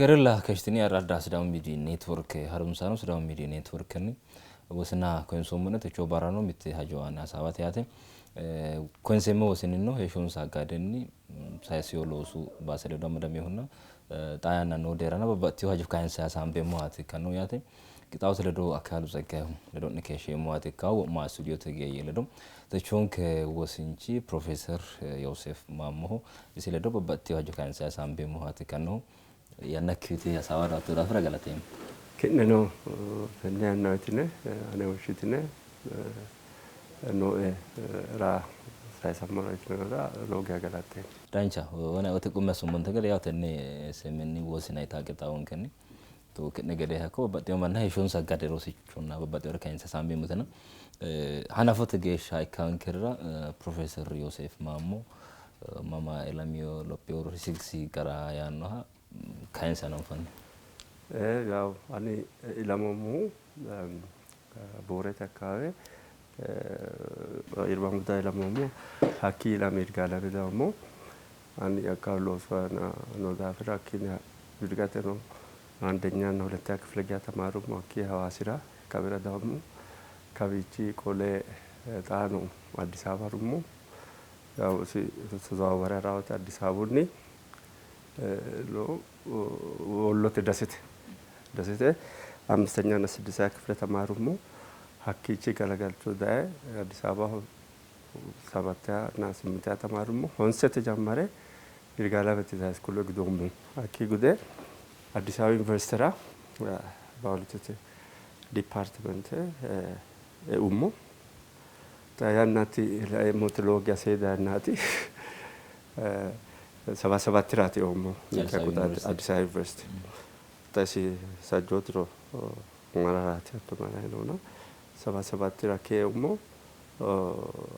Keerella keeshshitini Arraadda Sidaamu Miidiyi Neetworke harunsaano, Sidaamu Miidiyi Neetworkenni wosina koyinsoommo'ne techoo barrano mitte hajo aana hasaawate yaate. Koyinseemmo wosinnino heeshshonsa gadenni sayisino loosu base ledo amadaminohunna xaa yanna noo deerrana babbaxxitino hajo kayinse hasaambeemmohaati ikkanno yaate. Qixxaawote ledo Akkaalu Tseggayehu ledo'ne keeshsheemmohaati ikkawo wo'ma stuudiote geeyye ledo. Techoonke wosinchi Profeeser Yooseef Maammoho, isi ledo babbaxxitino hajo kayinse hasaambeemmohaati ikkannohu. Yannakki uyite hasaawa daatto daafira galateemmo. Ki'neno tenne yanna uyitine ane woshshitine nooe raa sayisammora uyitinohura lowo geya galateemmo. Dancha, wona ote qummi assummonte gede yaw tenne SMN wosina yitaa qixxaawonkenni to ki'ne gede hakko babbaxxino manna heeshshonsa gade rosichonna babbaxxinore kayinse hasaambeemmotena hanafote geeshsha ikkaankerira Profeeser Yooseef Maammo mama ilamino lophino rosisi gara yaannoha kayinse hananfanni. Yaw ani ilamoommohu Boorete akkawaawe Irba Mudda ilamoommo, hakkii ilame Yirgaalame dawommo. Ani akkawaawe loosu aana noo daafira hakkiinni Yirgateno አንደኛና ሁለተኛ ክፍለ ተማሩሞ hakkii Hawaasira kawira dawommo. Kawiichi qole xaano Addis Ababa harummo. Yaw isi ተዘዋወረ ራወት አዲስ አበቡኒ ወሎte ደሴte ደሴte አምስተኛና ስድስተኛ ክፍለ ተማሩሞ። hakkiichi galagalcho daye Addis Ababaho ሰባተኛ እና ስምንተኛ ተማሩሞ። ሆንሴ ተጀመረ Yirgaalamete high school gudoommo. Hakkii gude Addis Ababa Universitera baayolojete department eummo. Yannati laeemmoti lowo geya seeda yannaati. 77 raati eummo Addis Ababa University. Xa isi sajjoo diro mararaati hatto marayi noona 77 rakke eummo.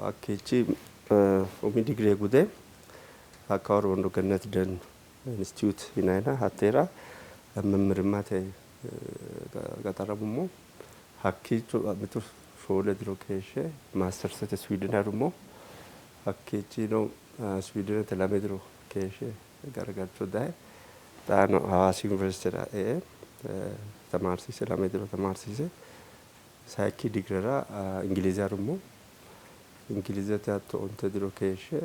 Hakkiichi umi digire gude hakkawaro Wondo Genneti ደን ኢንስቲትዩት yinayina hatteera መምህርማte qaxaramummo. Hakkiicho mitu 4 diro keeshshe maastersete Sweden harummo. Hakkiichino Swiidenete 2 diro keeshshe garagalcho daye xaano Hawaasi Universitera e"e tamaarsiise 2 diro tamaarsiise sayikki digirera Ingilize harummo. Ingilizete hatto 9 diro keeshshe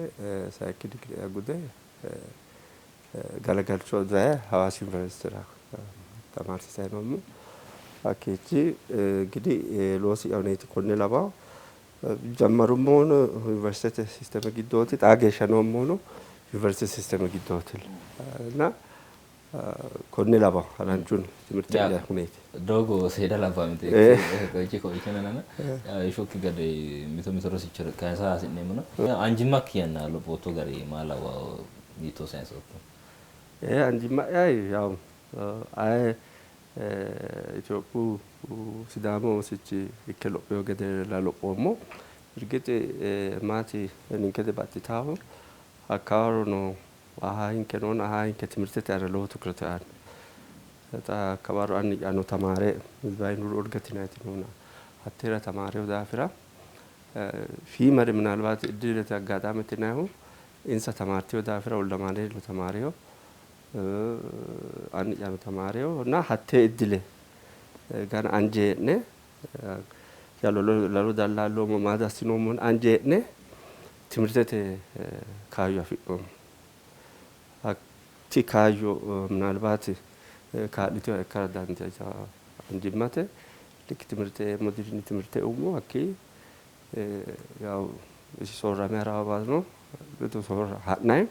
sayikki digire gude galagalcho daye Hawaasi Universitera tamaarsiisayi noommo. Hakkiichi እንግዲህ loosi'ya huneeti konne lawawo. Jammarummohuno yuniversitete sisteme giddooti, xaa geeshsha noommohuno yuniversitete sisteme giddooti እና konne lawawo haranchunni timirte'ya huneeti. Doogo seeda labbaa mite koichi koicho nanana heeshshokki gade mito mito rosicho kayisa hasi'neemmona anjimmakki yanna lophootto gari maa lawawo, hiittoo sayinsootto? Anjimma'ya yaw aye Itophiyu Sidaamu oosichi ikke lophino gede lophoommo. እርግጥ maati ninkete baxxitaho hakkawaro ahaahinke noona ahaahinke timirtete aana lowo ትኩረት aanno. Xa hakkawaro anni'yano tamaare ህዝባዊ ኑሮ እድገት yinayiti noona hatteera tamaarewo daafira shiimare ምናልባት እድልete አጋጣሚeti yinayihu insa tamaartewo daafira Woldamaaneelino tamaarewo anni'yano tamaarewo እና hattee iddile gana anje hee'ne lalo dallaalloommo maa assinoommo anje hee'ne timirtete kaayyo afi'noommo. Hatti kaayyo ምናልባት kaa'litewoha ikkara dandiitanno anjimmate lik timirte eemmo dirinni timirte eummo hakkii yaw isi soorrame harawo ledo soorra ha'nayi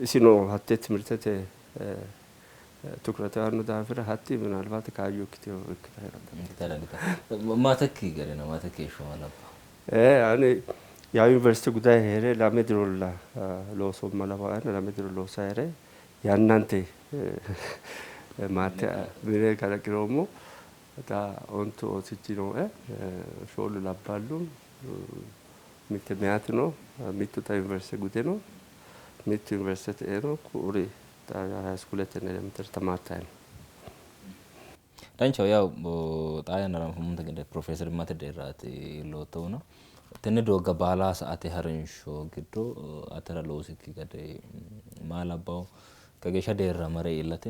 isino hattee timirtete ትኩረት aanno daafira hatti ምናልባት kaayyo ikkitewo ikkitara dandiitanno. Maatekki garina maatekki heeshsho maa labbawo? Ani yaw yuniversite gudayi heere 2 dirolla loosoomma lawaena 2 diro loosayi heere yannante maate mine kalaqiroommo. Xa 9 oosichi nooe, 4 labballu mitte meyaati no, mittu xa yuniversite gude no, mittu yuniversitete e no, ku'uri xa high schoolete elementary tamaartayi no. Danchaho, yaw xaa yannara anfummonte gede profeeserimmate deerraati iilloottohuna tenne doogga baala sa"ate harinsho giddo atera loosikki gade maa labbawo? Kageeshsha deerra mare iillate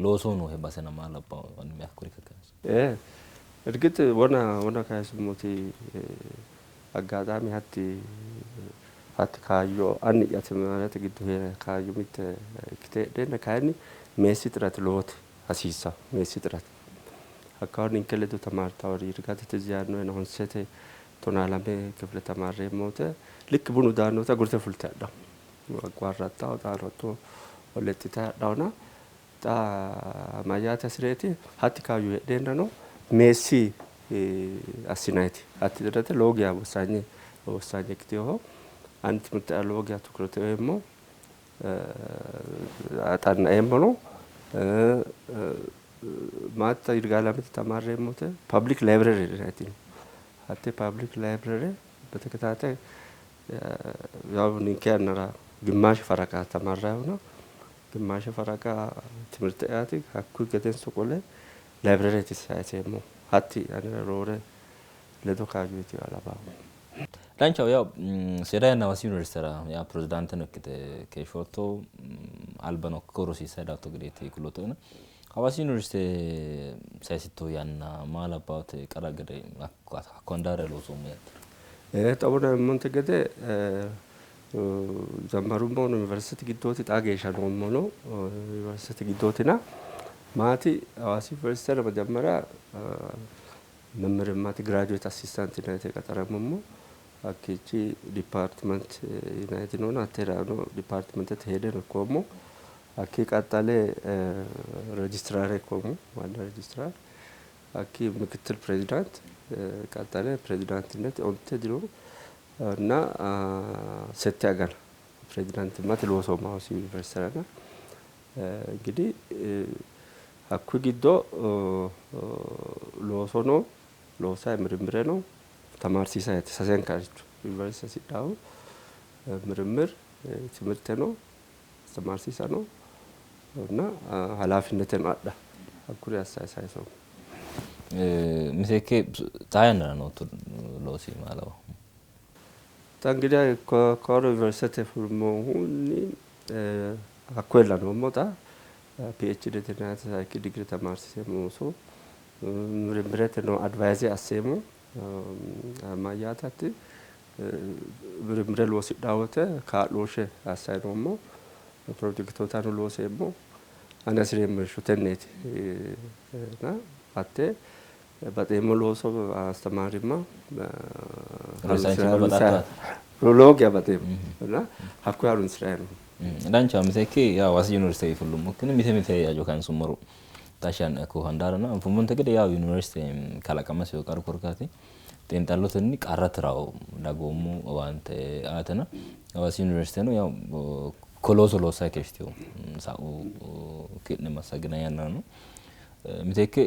loosoho noohe basena maa labbawo hakkuri kakkayinsi? እርግጥ wona kayisummoti አጋጣሚ hatti kaayyo anni'ya timirtete giddo heere kaayyo mitte ikkite heedheenna kayinni meessi xirati lowote hasiissawo meessi xirati. Hakkawo ninke ledo tamaartawori Yirgate ትዝ yaannoe honsete tonaa lame kifile tamarreemmo wote ልክ bunu daanno wote agurte fulte hadhawo aqwaarrattawo xaano hatto lexxitayi hadhawona xa mayyaate hasireeti hatti kaayyo heedheennano meessi assinayiti hatti xirate lowo geya wossanye wossanye ikkiteyoho. Ani timirte'ya lowo geya ትኩረት eemmo axannaeemmono maatta Yirgaalamete tamarreemmo wote public library yinayiti no. Hatte public library በተከታታይ ያው ninke yannara ግማሽ ፈረቃ ተማራዩና ግማሽ ፈረቃ ትምህርte'yaati hakkuyi gedenso qole libraryte sayseemmo hatti anera roore ledo kaayyo uyiteyo labawo. Danchaho yaw seeda yanna Hawaasi yuniversitera yaa pirezidaanteno ikkite keeshshootto albano hakko rosiissayi daatto gedeeti kuloottoena Hawaasi yuniversite sayisitto yanna maa labbawote qara gede hakko handaarira loosoommo yaate? Xawu daimmonte gede jammarummono yuniversitete giddooti xaa geeshsha noommono yuniversitete giddootina maati Hawaasi yuniversitera መጀመሪያ መምህርማት graduate assistant yinayite qaxaramummo hakkiichi department yinayiti noona hatteerano departmentete heedeno ikkoommo hakkii qaxxale registrar ikkoommo ዋና registrar hakkii ምክትል ፕሬዚዳንት ቀጠለ ፕሬዚዳንትነት onte diro እና sette agana ፕሬዚዳንትማት loosoommo Hawaasi yuniversiterana እንግዲህ hakkuyi giddo loosono loosayi ምርምሬ ተማርሲሳይቲ sasenkaricho ዩኒቨርሲቲ hasidhahu ምርምር ትምህርቴ ነው ተማርሲሳ ነው እና ኃላፊነቴን adha hakkuri assayi sayisoommo. Miteekke xaa yannara nootto loosi maa lawaho? Xa እንግዲህ koro ዩኒቨርሲቲ fulummohunni hakkoyella noommo xa PhD tinayite sayikki digire tamaarsiiseemmo ooso ምርምreteno advise asseemmo mayyaate hatti ምርምre loosidhawo wote kaa'looshshe assayi noommo pirojekitootano looseemmo ani hasireemmo heeshsho tenneeti እና hatte baxeemmo looso astamaarimma Rosiisaanchimma baxatto ati? Lowo geya baxeemmo እና hakkoye harunsirayi noommo. Danchaho miteekke yaw Hawaasi yuniversite fullummokkinni mite mite hajo kayinsummoro tashshi yaannoe handaarana anfummonte gede yaw yuniversite kalaqamase qaru korkaati xiinxallotenni qarra tirawo dagoomu owaante aatena Hawaasi yuniversiteno yaw looso loossayi keeshshitewo sa'u ki'ne massagginanni yannarano miteekke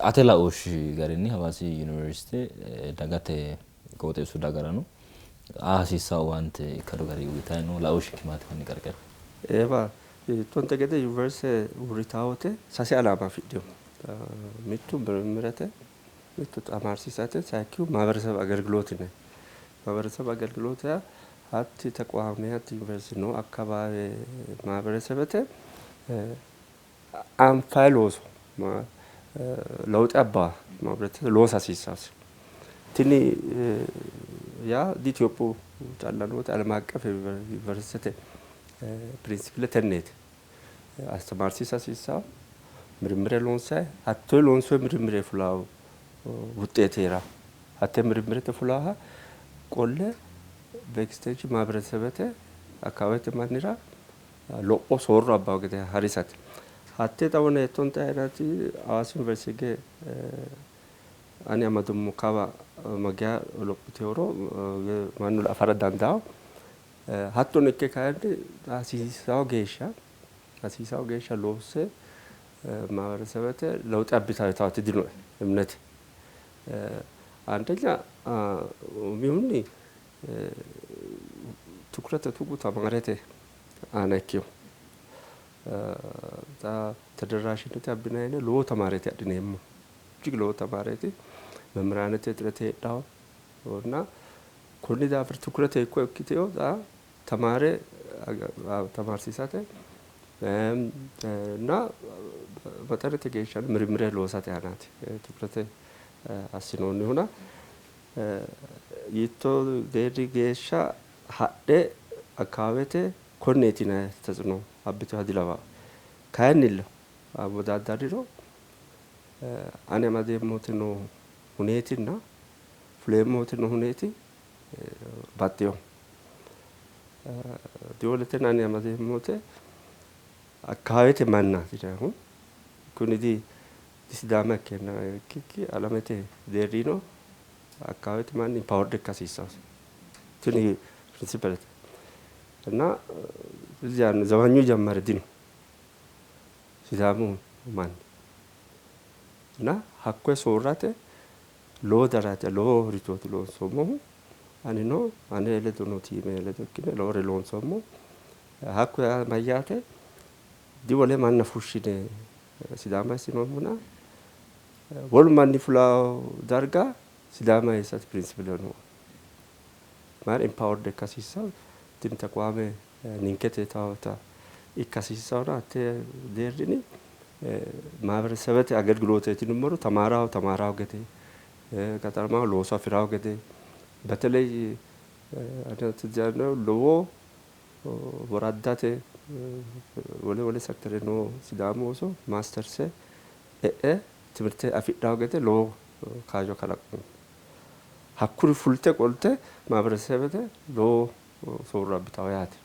ate laooshshi garinni Hawaasi yuniversite dagate qooxeessu dagarano aa hasiissawo owaante ikkadu garinni uyitayi no laooshshikki maati konni qarqara? Eewa tonte gede yuniversite uurritawo wote sase alaama afidhino. Mittu ምርምrete, mittu tamaarsiisate, sayikkihu ማህበረሰብ አገልግሎት yinayi. ማህበረሰብ አገልግሎት yaa hatti ተቋሚ hatti yuniversite noo akkabaawe ማህበረሰbete anfayi looso lewuxe abbaha loosa hasiissasi. Tini yaa di Itophiyu calla noote ዓለም አቀፍ ዩኒቨርሲቲte principle tenneeti. Astamaarsiisa hasiissawo ምርምre loonsayi hattoye loonsoyi ምርምre fulawo wuxeeti heerawo. Hatte ምርምrete fulawoha qolle በ extension ማህበረሰbete akkawawete mannira lopho soorro abbawo gede harisate. Hatte xa wona hettonte ayinati Hawaasi yuniversite hige ani amadummo kawa mageya lophiteworo mannu afara dandawo. Hattono ikke kayinni hasiisawo geeshsha loosse ማህበረሰበተ ለውጥ abbitawo yitawoti dinoe እምነቴ. አንደኛ umihunni ትኩረተ tuqu tamaarete aana ikkewo. Xa ተደራሽነት abbinayi yine lowo tamaareeti adhineemmo. እጅግ lowo tamaareeti መምህራንete እጥረት heedhawo እና konni daafira ትኩረት hiikko ikkitewo xa tamaare tamaarsiisate እና መጠነተ geeshsha ምርምረ loosate aanaati ትኩረት assinoonnihuna hiittoo deerri geeshsha hadhe አካባቢete konneeti yinanni ተጽዕኖ abbitinoha dilawanno. Kayinnilla wodaaddarriro ani amadeemmoti noo huneetinna fuleemmoti noo huneeti baxxinoho. Diwoletena ani amadeemmote አካባቢete mannaati yinannihu kuni di sidaama ikkeenna ikkikki alamete deerrino አካባቢete manni empowered ikka hasiissannosi. Tini pirinsipalete እና እዚያ ዘባኙ ጀመረ dino sidaamu manni እና hakkoye soorrate lowo daraja lowo richooti loonsoommohu anino ane ledo noo tiime ledo ikkine lowore loonsoommo. Hakku yaa mayyaate diwole manna fushshine sidaama assinoommona wolu manni fulawo darga sidaama eessate pirinsipile no mayira empowered ikka hasiissanno tini tequwaame ninkete yitawota ikka hasiissannona hattee deerrini ማህበረሰበተ አገልግሎት yinummoro tamaaraho tamaaraho gede qaxaramaho looso afirawo gede በተለይ lowo woraddate wole wole sektere noo sidaamu ooso maasterse e'e timirte afidhawo gede lowo kaayyo kalaqino. Hakkuri fulte qolte ማህበረሰበተ lowo soorro abbitawo yaate.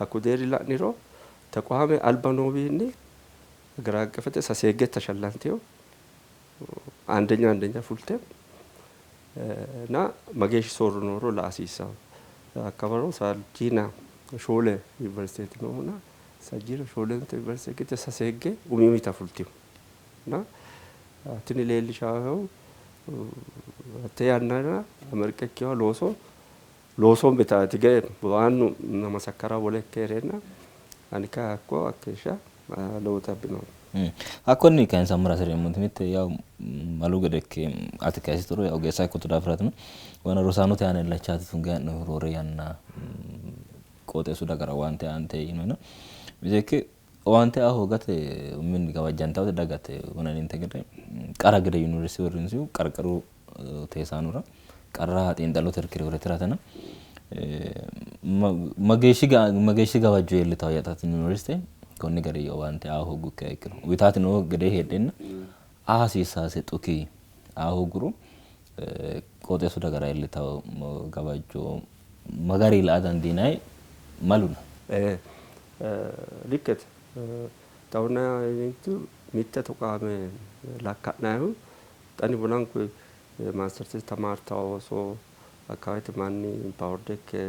Hakku deerri la'niro tequwaame alba noowiinni ሀገር አቀፍete saseegge ተሸላንቴው አንደኛ አንደኛ fulte እና mageeshshi soorro nooro la'a hasiissanno. Hakkawaro sajjiina shoole ዩኒቨርሲቲ noohuna sajjiina shoolente ዩኒቨርሲቲ giddo saseegge umi umita fultino እና tini leellishaahu hatte yannara amerqa ikkeyoha looso loosomme tige waannu masakkara wole ikke heereenna ani kayi hakko hakkeeshsha lowota abbinoommo. Hakkonni kayinsammora hasireemmoti mitte yaw malu gede ikke ati kayisittoro ogeessa ikkotto daafiraatino wona rosaanote aana illachaati tunge ha'nohu roore yanna qooxeessu dagara owaante aante yinoina miteekke owaante aa hoogate uminni gawajjantawote dagate wonaninte gede qara gede yuniversite uurrinsihu qarqaru teesaanora qarra xiinxallote irkire tiratena mageeshshi gawajjo iillitawo yaxate yuniversite konni gari owaante aa hooggu ikkiha ikkiro uyitaati noo gedee heedheenna aa hasiissaase xuki aa hoogguro qooxeessu dagara iillitawo gawajjo magari la'a dandiinayi malu no? Likkete xawuna mitte tequwaame lakka'nayihu xani bonanku maasterse tamaartawo ooso አካባቢete manni empowered ikke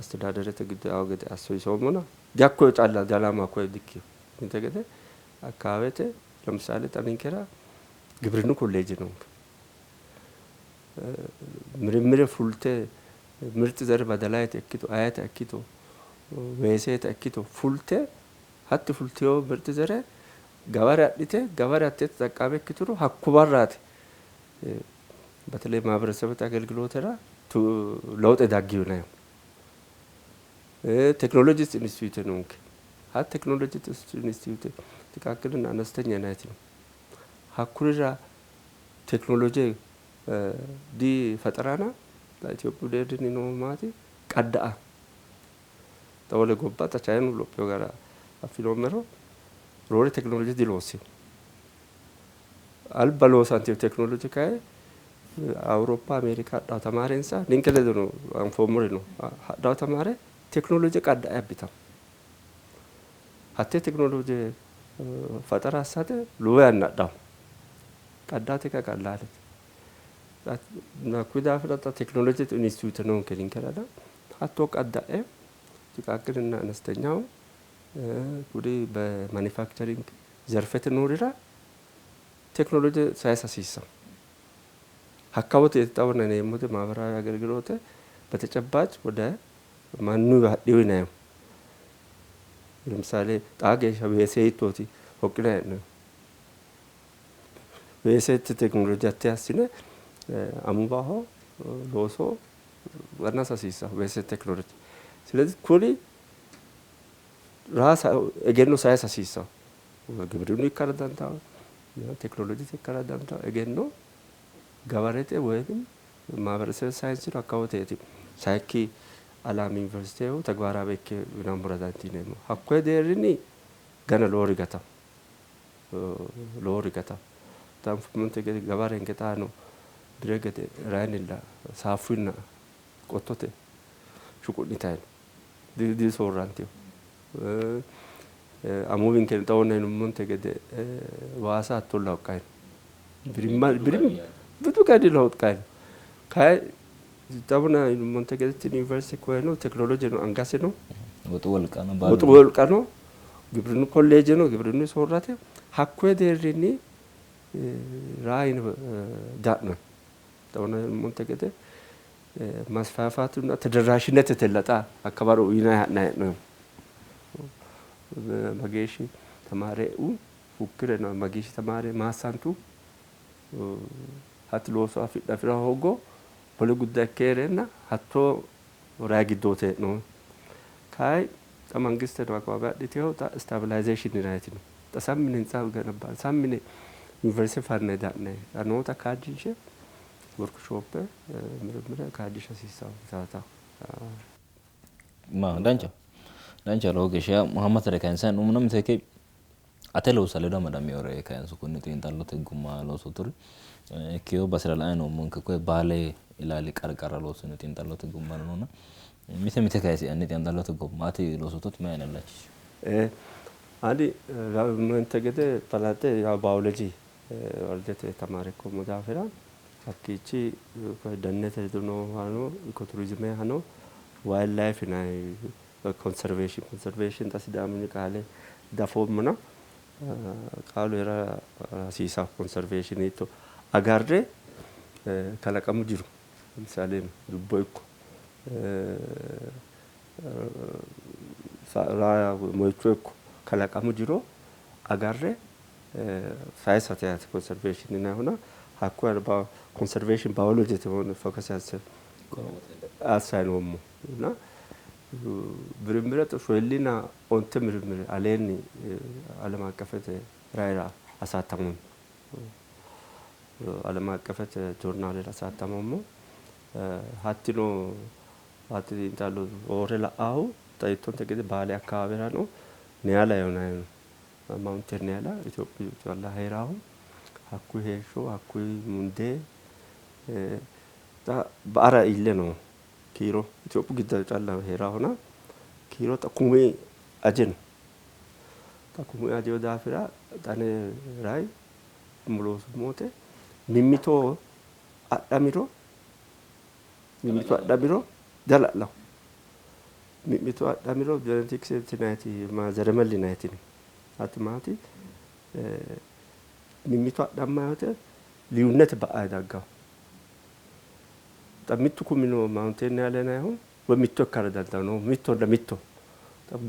አስተዳደርete giddo eawo gede assiisoommona dihakkkoye calla dialamu hakkoye dikkino inte gede አካባቢete ለምሳሌ xa ninkera ግብርኑ ኮሌጅ noonke ምርምረ fulte ምርጥ ዘር badalayete ikkito ayete ikkito weesete ikkito fulte hatti fulteyo ምርጥ zere gaware adhite gaware hattee ተጠቃሚ ikkituro hakko barraati በተለይ ማህበረሰብete አገልግሎትራ ለውጥ daggino yinayihu. ቴክኖሎጂ ኢንስቲትዩት noonke hatti ቴክኖሎጂ ኢንስቲትዩት ጥቃቅንና አነስተኛ yinayiti no hakkurira ቴክኖሎጂ difaxarana xa Itophiyu deerrinni noo maati qadda'a xa wole gobba xa Chayinu lopheyo gara affinoommero roore ቴክኖሎጂ diloossino. Alba loosantino ቴክኖሎጂ kayi Awuroppa Ameerika hadhawo tamaarensa ninke ledo no anfoommori no hadhawo tamaare ቴክኖሎጂ qadda'e abbitawo. Hattee ቴክኖሎጂ faxara assate lowo yanna adhawo. Qadda'ate kayi qallaalete. Hakkuyi daafira xa ቴክኖሎጂete ኢንስቲትዩት noonke ninkera hatto qadda'e ጥቃቅንና አነስተኛው kuri በማኒፋክቸሪንግ ዘርfete noorira ቴክኖሎጂ sayisa hasiissanno. Hakkawote xawona yineemmote ማህበራዊ አገልግሎት በተጨባጭ ወደ mannu hadhiwo yinayihu. ለምሳሌ xaa geeshsha weese hiittooti hoqqinayi hee'noyihu. Weesete ቴክኖሎጂ hatte assine amuwaho looso qannasa hasiissanno weesete ቴክኖሎጂ. ስለዚህ kuni ራሳ egenno sayisa hasiissawo ግብርኑ ikkara dandawo ቴክኖሎጂት ikkara dandawo egenno ገበሬቴ ወይም ማህበረሰብ ሳይንስ ነው አካወቴቲ ሳይኪ አላም ዩኒቨርሲቲው ተግባራዊ ikke yinammora dandiineemmo hakkoye deerrinni gana lowori gatawo lowori gatawo anfummonte gede gabarenke xaano bire gede rayinnilla saafunna qottote shuqu'nitayi no disoorrantino amuwinke xawonna yinummonte gede waasa hattolla hoqqayi no birimma birim budu garinni hoqqayi no kayi xawona yinummonte gede tini ዩኒቨርሲቲ koyeno ቴክኖሎጂ ነው angase no woxu wolqa no woxu wolqa no ግብርኑ ኮሌጅ no ግብርኑ soorrate hakkoye deerrinni raayino da'no xawona yinummonte gede መስፋፋቱና ተደራሽነት የተለጣ አካባቢ uyinanni ha'nanni hee'noommo mageeshshi tamaare fukkire mageeshshi tamaare maassantu hatti looso afidhe afira hooggo wole gudda ikke heereenna hattoo rayi giddooti hee'noommo. Kayi xa mangisteno አቋም adhiteyo xa stabilization yinanniti no. Xa sammi yine hintsa ገነባን sammi yine ዩኒቨርሲቲ fannayi da'nayi xa noota kaajjinshe workshooppe ምርምረ kaajjisha hasiissawo yitaata. Ma dancha dancha lowo geeshsha haammatare kayinsanni hee'noommo miteekke ate loossa ledo amadamewore kayinso konne xiinxallote gumma loosootori ikkewo basera la'anni noommonke koye Baale ilaali qarqara loossino xiinxallote gumma noona mite mite kayisi anni xiinxallote gumma ati loosoototi mayi aana illachishi? Ani mente gede balaxe yaw bayooloji wordete tamaare ikkoommo daafira hakkiichi dannete ledo noohano ikoturizimehano wild life yinanni conservation conservation xa sidaamunni qaale dafoommona qaalu heera hasiisawo conservation hiitto agarre kalaqamu jiro ለምሳሌ dubbo ikko moyicho ikko kalaqamu jiro agarre sayisate yaate conservation yinayihuna hakkuyi alba conservation biology focus assayi noommo እና ምርምረ shoyillina onte ምርምር aleenni ዓለም አቀፈte rayira asattamoommo ዓለም አቀፈte joornaalera asattamoommo hattino hatti xiinxallo roore la'aahu xa hiittonte gede Baale akkawaawera Niyala yinanni no mountain Niyala Itophiyu calla heeraahu hakkuyi heeshsho hakkuyi mundee xa ba'ara iille no kiiro Itophiyu giddo calla heeraahona kiiro xa kumu aje no xa kumu ajeyo daafira xa ane rayi loosummote mimmito adhamiro mimmito adhamiro dihala'lawo mimmito adhamiro genetics yinayiti zeremal yinayiti no hatti maati mimmito adhammayi woyte ልዩነት ba'ayi daggawo xa mittu kumi no mountain Niyala yinayihu woyi mitto ikkara dandaanno mittolla mitto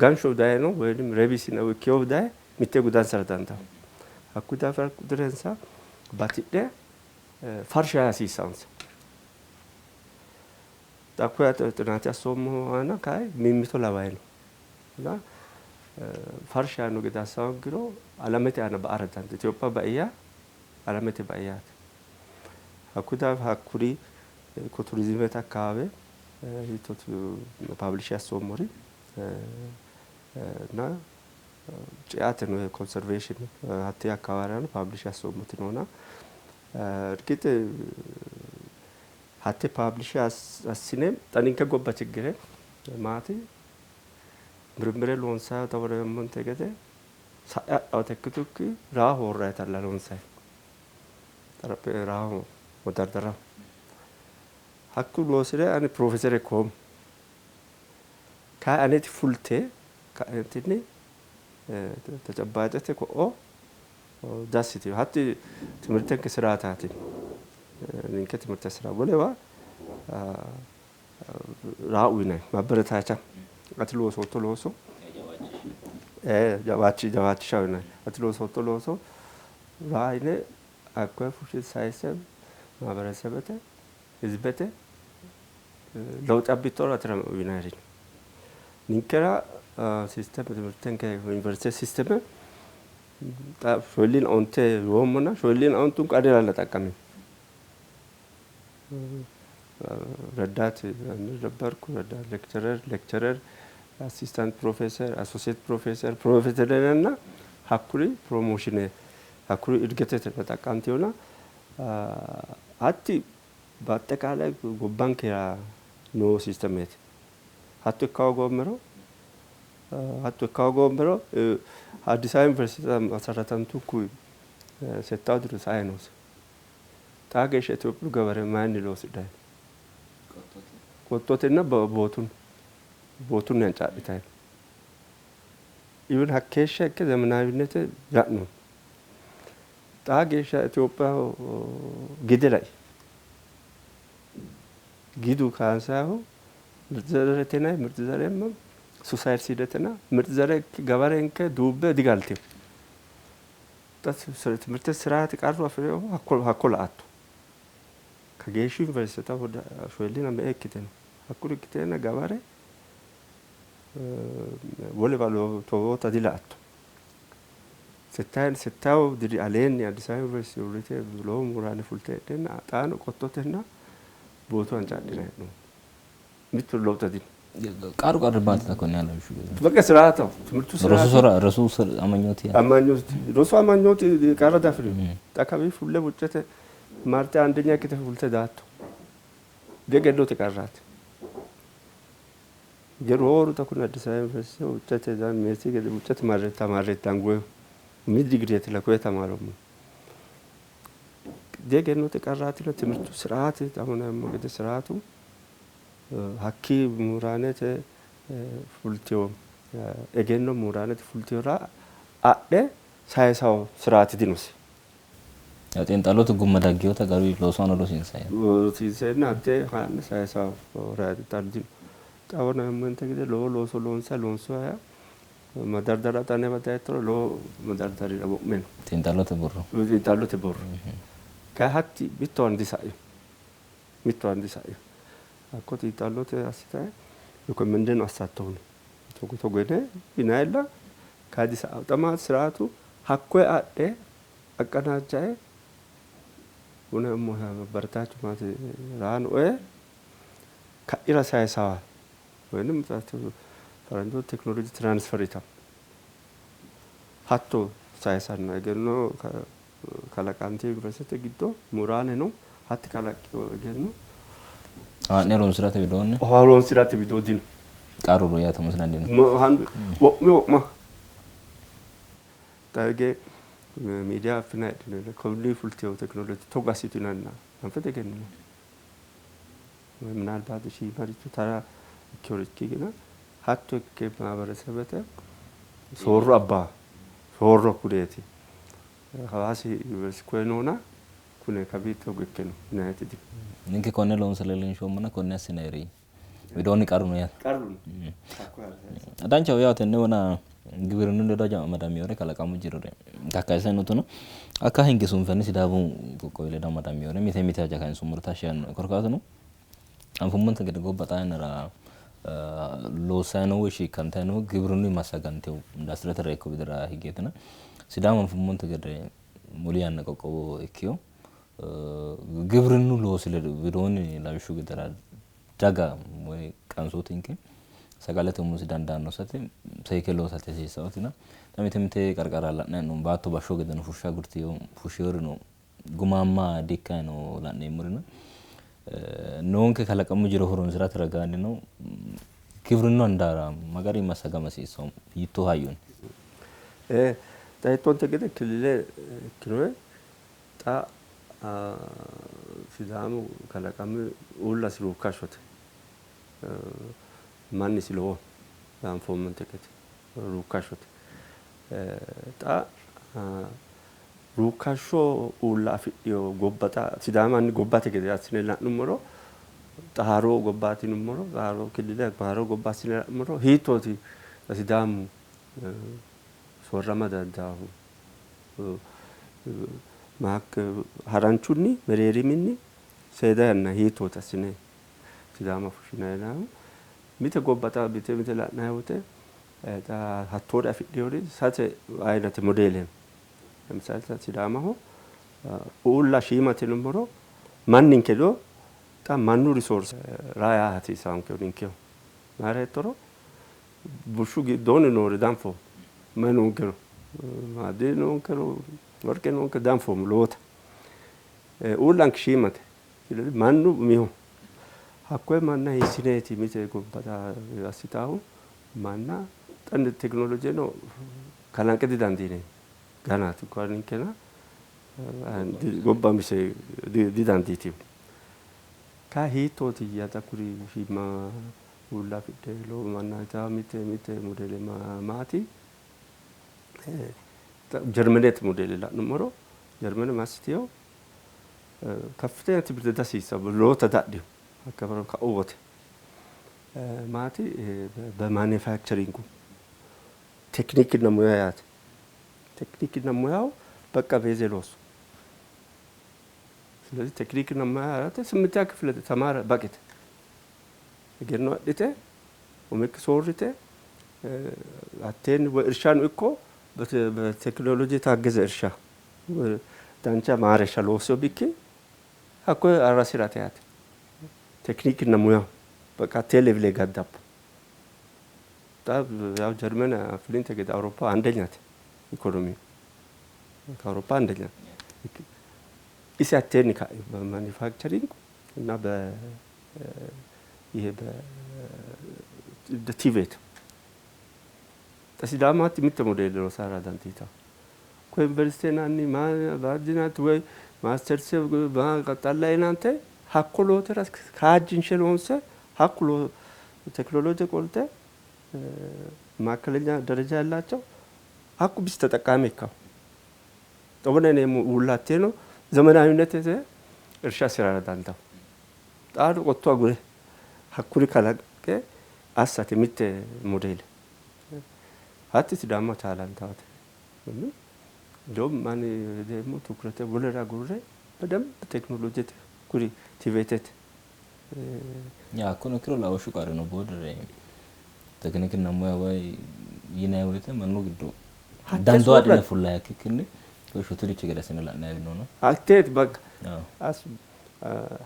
gansho daye no woyi rebis ikkeyohu daye mitte gudansara dandaanno hakkuyi daafira dirensa batidhe farsha hasiissansa xa koye xinaate assoommo aana kayi mimmito lawayi no እና farsha yaanno gede assa hoogiro alamete aana ba'ara dandaanno Itophiya bai yaa alamete bai yaate hakkuyi daafira hakkuri ኢኮቱሪዝመት አካባቢ publish assoommori እና ceate no conservation hatte akkawaawera publish assoommoti noona እርግጥ hatte publish assine xa ninke gobba ችግሬ maati ምርምረ loonsayi xaworeemmonte gede sa'e hadhawota ikkitukki raa horrayitalla loonsayi xaraphe raaho modardaraho hakku loosire ani profeesere ikkoommo kayi aneti fulte ka'entinni ተጨባጭete ko'o dassiteyo hatti timirtenke siraataati ninke timirte ስራ wolewa raa uyinayi ማበረታቻ ati loosootto looso jawaachishawo yinayi ati loosootto looso raa yine hakkoye fushshe sayisse ማህበረሰበተ ህዝበተ ለውጥ አቢቶር atira uyinayiri no. Ninkera system ትምህርተንከ ዩኒቨርሲቲ system shoolin onte yoommona shoolin ontunku anera xaqqamino። ረዳት ነበርኩ። ረዳት lecturer፣ lecturer፣ assistant professor፣ associate professor፣ ፕሮፌሰር እና hakkuri promotion hakkuri እድገት ተጠቃምቴውና hatti በአጠቃላይ gobbankera noo sistemeeti. Hatto ikka hoogoommero hatto ikka hoogoommero Addis Ababa ዩኒቨርሲቲ መሰረተንቱኩ settawu diro sae noose. Xaa geeshsha Itophiyu ገበሬ mayinni loosidhayi no? Qottotenna bootunni bootunni hancaadhitayi no. Even hakkeeshsha ikke ዘመናዊነት la'no. Xaa geeshsha Itophiyaho gide lai. Gidu kaansayihu ምርጥ ዘሬቴና ምርጥ ዘሬማ ሱሳይድ ሲደትና ምርጥ ዘሬ ገበሬንከ duubbe digaltino. ትምህርት ስርዓት qarru afi'rinohu hakko la''atto. Kageeshshu ዩኒቨርሲቲ shoolina me''e ikkite no. Hakkuri ikkiteenna gabare wolewa togoota dila''atto. Settawu diri aleenni Addis Ababa ዩኒቨርሲቲ uurrite lowo muraane fulte heedheenna xaano qottotenna bootu hancaadhinayi hee'noommo. Mittu ለውጥ dino. Qaru qarri maati konne lawishshu gede? በቃ ስርዓቱ ትምህርቱ Rosu rosu amanyooti amanyooti rosu amanyooti qarra diafirino. Xa kawi fulle wuccete marte አንደኛ ikkite fulte daatto. Egennote qarraati. Rooru xa kuni Addis Ababa ዩኒቨርሲቲ wuccete meessi gede wuccete marre tamaarre dangoyihu umi digireeti koye tamaarommohu. Egennote qarraatina ትምህርቱ ስርዓት አሁን gede ስርዓቱ hakkii muraanete fultewo egenno muraanete fultewora adhe sayisawo ስርዓት dinosi. Xiinxallote gumma daggeewota garuu loosu aana rosiinsayi. Rosiinseenna hattee haa'ne sayisawo ስርዓት dino. Xa wonaninte gede lowo looso loonsayi loonsoyiha madardara xa anewa dayittoro lowo madardarira wo'me no. Xiinxallote borro. Xiinxallote borro. Kayi hatti mittowa disa'ino. Mittowa disa'ino. Hakko xiinxallote assitayi recommend assattohu no. Togo togo yine yinayilla kayi disa'awo. Xa maati ስርዓቱ hakkoye adhe aqqanajae ማበረታች ማለት ራን oye ka'ira sayisawa ወይንም ፈረንጆች technology transfer ይታው hatto sayisanno egenno kalaqante ዩኒቨርሲቲ giddo muraane no hatti kalaqqino egenno Haa'ne horonsirate widoonni horonsirate widoo dino. Qarru yaate umosi dandiino. Wo'mi wo'ma xa hige miidiya affinayi heedhinoyi konni fultewo tekinoloje togo assitu yinanna anfe diegenninoonni. ምናልባት shiimaricho tara ikkeworichi gina hatto ikke ማህበረሰበተ soorro abbaa soorro kuneeti Hawaasi ዩኒቨርሲቲ koye noona kune kawi togo ikke no yinayiti dino. Ninke konne loonse leellinshoommona konne assinayiri widoonni qarru no yaate. Qarru no. Danchaho yaw tenne wona giwirinnu ledo amadamewore kalaqamu jirore kakkayise notono hakka hinge sunfanni Sidaamu qoqqowi ledo amadamewore mite mite haja kayinsummoro tashshi yaanno. Korkaatuno anfummonte gede gobba xaa yannara loossayi noo woyi shiikkantayi noo giwirinnu massagantewo industirete reekko widira higgeetina Sidaamu anfummonte gede muli yanna qoqqowo ikkewo giwirinnu loosi ledo widoonni lawishshu gedera daga woyi qansootinke sagalete umosi dandaanno sate seekke loosate hasiissawotina xa mite mite qarqara la'nayi hee'noommo baatto bashsho gedeno fushsha agurtewo fushsheworino gumaamma di''ikkayi no la'neemmorina noonke kalaqamu jiro horonsirate ragaannino giwirinnu handaara ma garinni massagama hasiissawo hiittoo hayyonni? Xa hiittoonte gede kilile ikkinoe xa Sidaamu kalaqami uullasi ruukkashshote. Mannisi lowoho anfoommonte gede ruukkashshote. Xa ruukkashsho uulla afidhino gobba xa Sidaamu hanni gobbate gede assine la'nummoro xa haaroo gobbaati yinummoro haaroo kilile haaroo gobba assine la'nummoro hiittooti Sidaamu soorrama dandaahu? Haranchunni mereeriminni seeda yanna hiittooti assine Sidaama fushshinayi yinaayihu Mite gobba xa mite mite la'nanni wote xa hattoore afidhinori sase አይነት ሞዴል ነው። ለምሳሌ ሲዳማሁ uulla shiimate yinummoro manninke do xa mannu resource raa hasiisaanke ninkeho mayira hettoro bushshu giddoonni noori danfoommo mayi noonkero maadi noonkero worqe noonke danfoommo lowota uullanke shiimate ስለዚህ mannu umiho hakkoye manna hiissineeti mite gobba assitaahu manna xa tekinolojeno kalanqe didandiineemmo ganaati ninkena gobba mise didandiitino kayi hiittootiyya xa kuri shiima uulla afidhe lowo manna ita mite mite modele maati ጀርመኔት ሞዴል la'nummoro ጀርመን massiteyo ከፍተኛ ትምህርት dasiissa lowota dadhino hakka ka'u wote maati በማኑፋክቸሪንጉ ቴክኒክና ሙያ yaate ቴክኒክና ሙያው በቃ ቤዜ ሎሱ ስለዚህ ቴክኒክና ሙያ yaate ስምንተኛ ክፍል ተማረ በቂት egenno adhite umikki soorrite hatteen እርሻን እኮ በቴክኖሎጂ የታገዘ እርሻ dancha ማረሻ loossino bikki hakkoye arrasirate yaate ቴክኒክና ሙያው በቃ hattee level gaddabbo ያው ጀርመን affinte gede አውሮፓ አንደኛ ናት ኢኮኖሚ ከአውሮፓ አንደኛ ise hatteenni ka'e በማኑፋክቸሪንግ እና በ ይሄ በ TVET ሲዳማatti mitte modele rossara dandiitanno ko ዩኒቨርሲቲ ናኒ ባጅናት ወይ ማስተርስ qaxxallayinante hakko lootira kaajjinshe loonse hakku ቴክኖሎጂ ቆልተ መካከለኛ ደረጃ ያላቸው hakku bis ተጠቃሚ ይካው ጠቦነ ውላቴ ነው ዘመናዊነት እርሻ ስራ ዳንታው ጣዱ ቆጥቶ አጉሬ hakkuri kalaqe assate mitte modele hatti ሲዳማ ቻላንታዋት እንደውም ማን ደግሞ ትኩረቴ wolera agurre በደንብ ቴክኖሎጂ kuri TVET ያ hakkono ikkiro lawishshu qarri no boodere tekinikina ሙያ ወይ yinanni woyte mannu giddo dandoo adhine fullayi ikkikkinni shotu gede assine la'nanni no hatteeti በቃ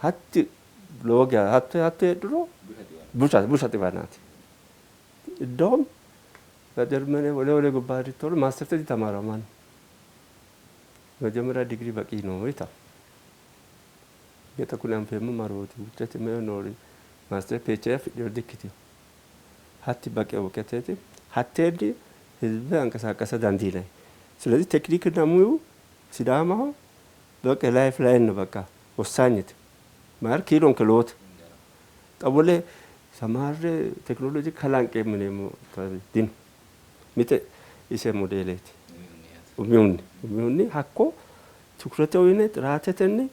hatti lowo geya hatte hatte heedhuro busha busha xiwanaati እንደውም በጀርመን ወደ ወደ gobba ሪቶሎ ማስተርስ ተማረው ማን መጀመሪያ ዲግሪ በቂ ነው ይታ geta kun anfeemmo marooti wuccete meu noori master PhD afidhino dikkitino hatti baqe እውቀቴቲ hatteeni ህዝብ አንቀሳቀሰ dandiinanni ስለዚህ ቴክኒክና ሙዩ ሲዳማው በቃ ላይፍ ላይን ነው በቃ ወሳኝት ማለት ኪሎን ክሎት ጠቦሌ ሰማሬ ቴክኖሎጂ ከላንቄ ምንም ዲን mite ise modeleeti umihunni umihunni hakko ትኩረቴ uyine xiraatetenni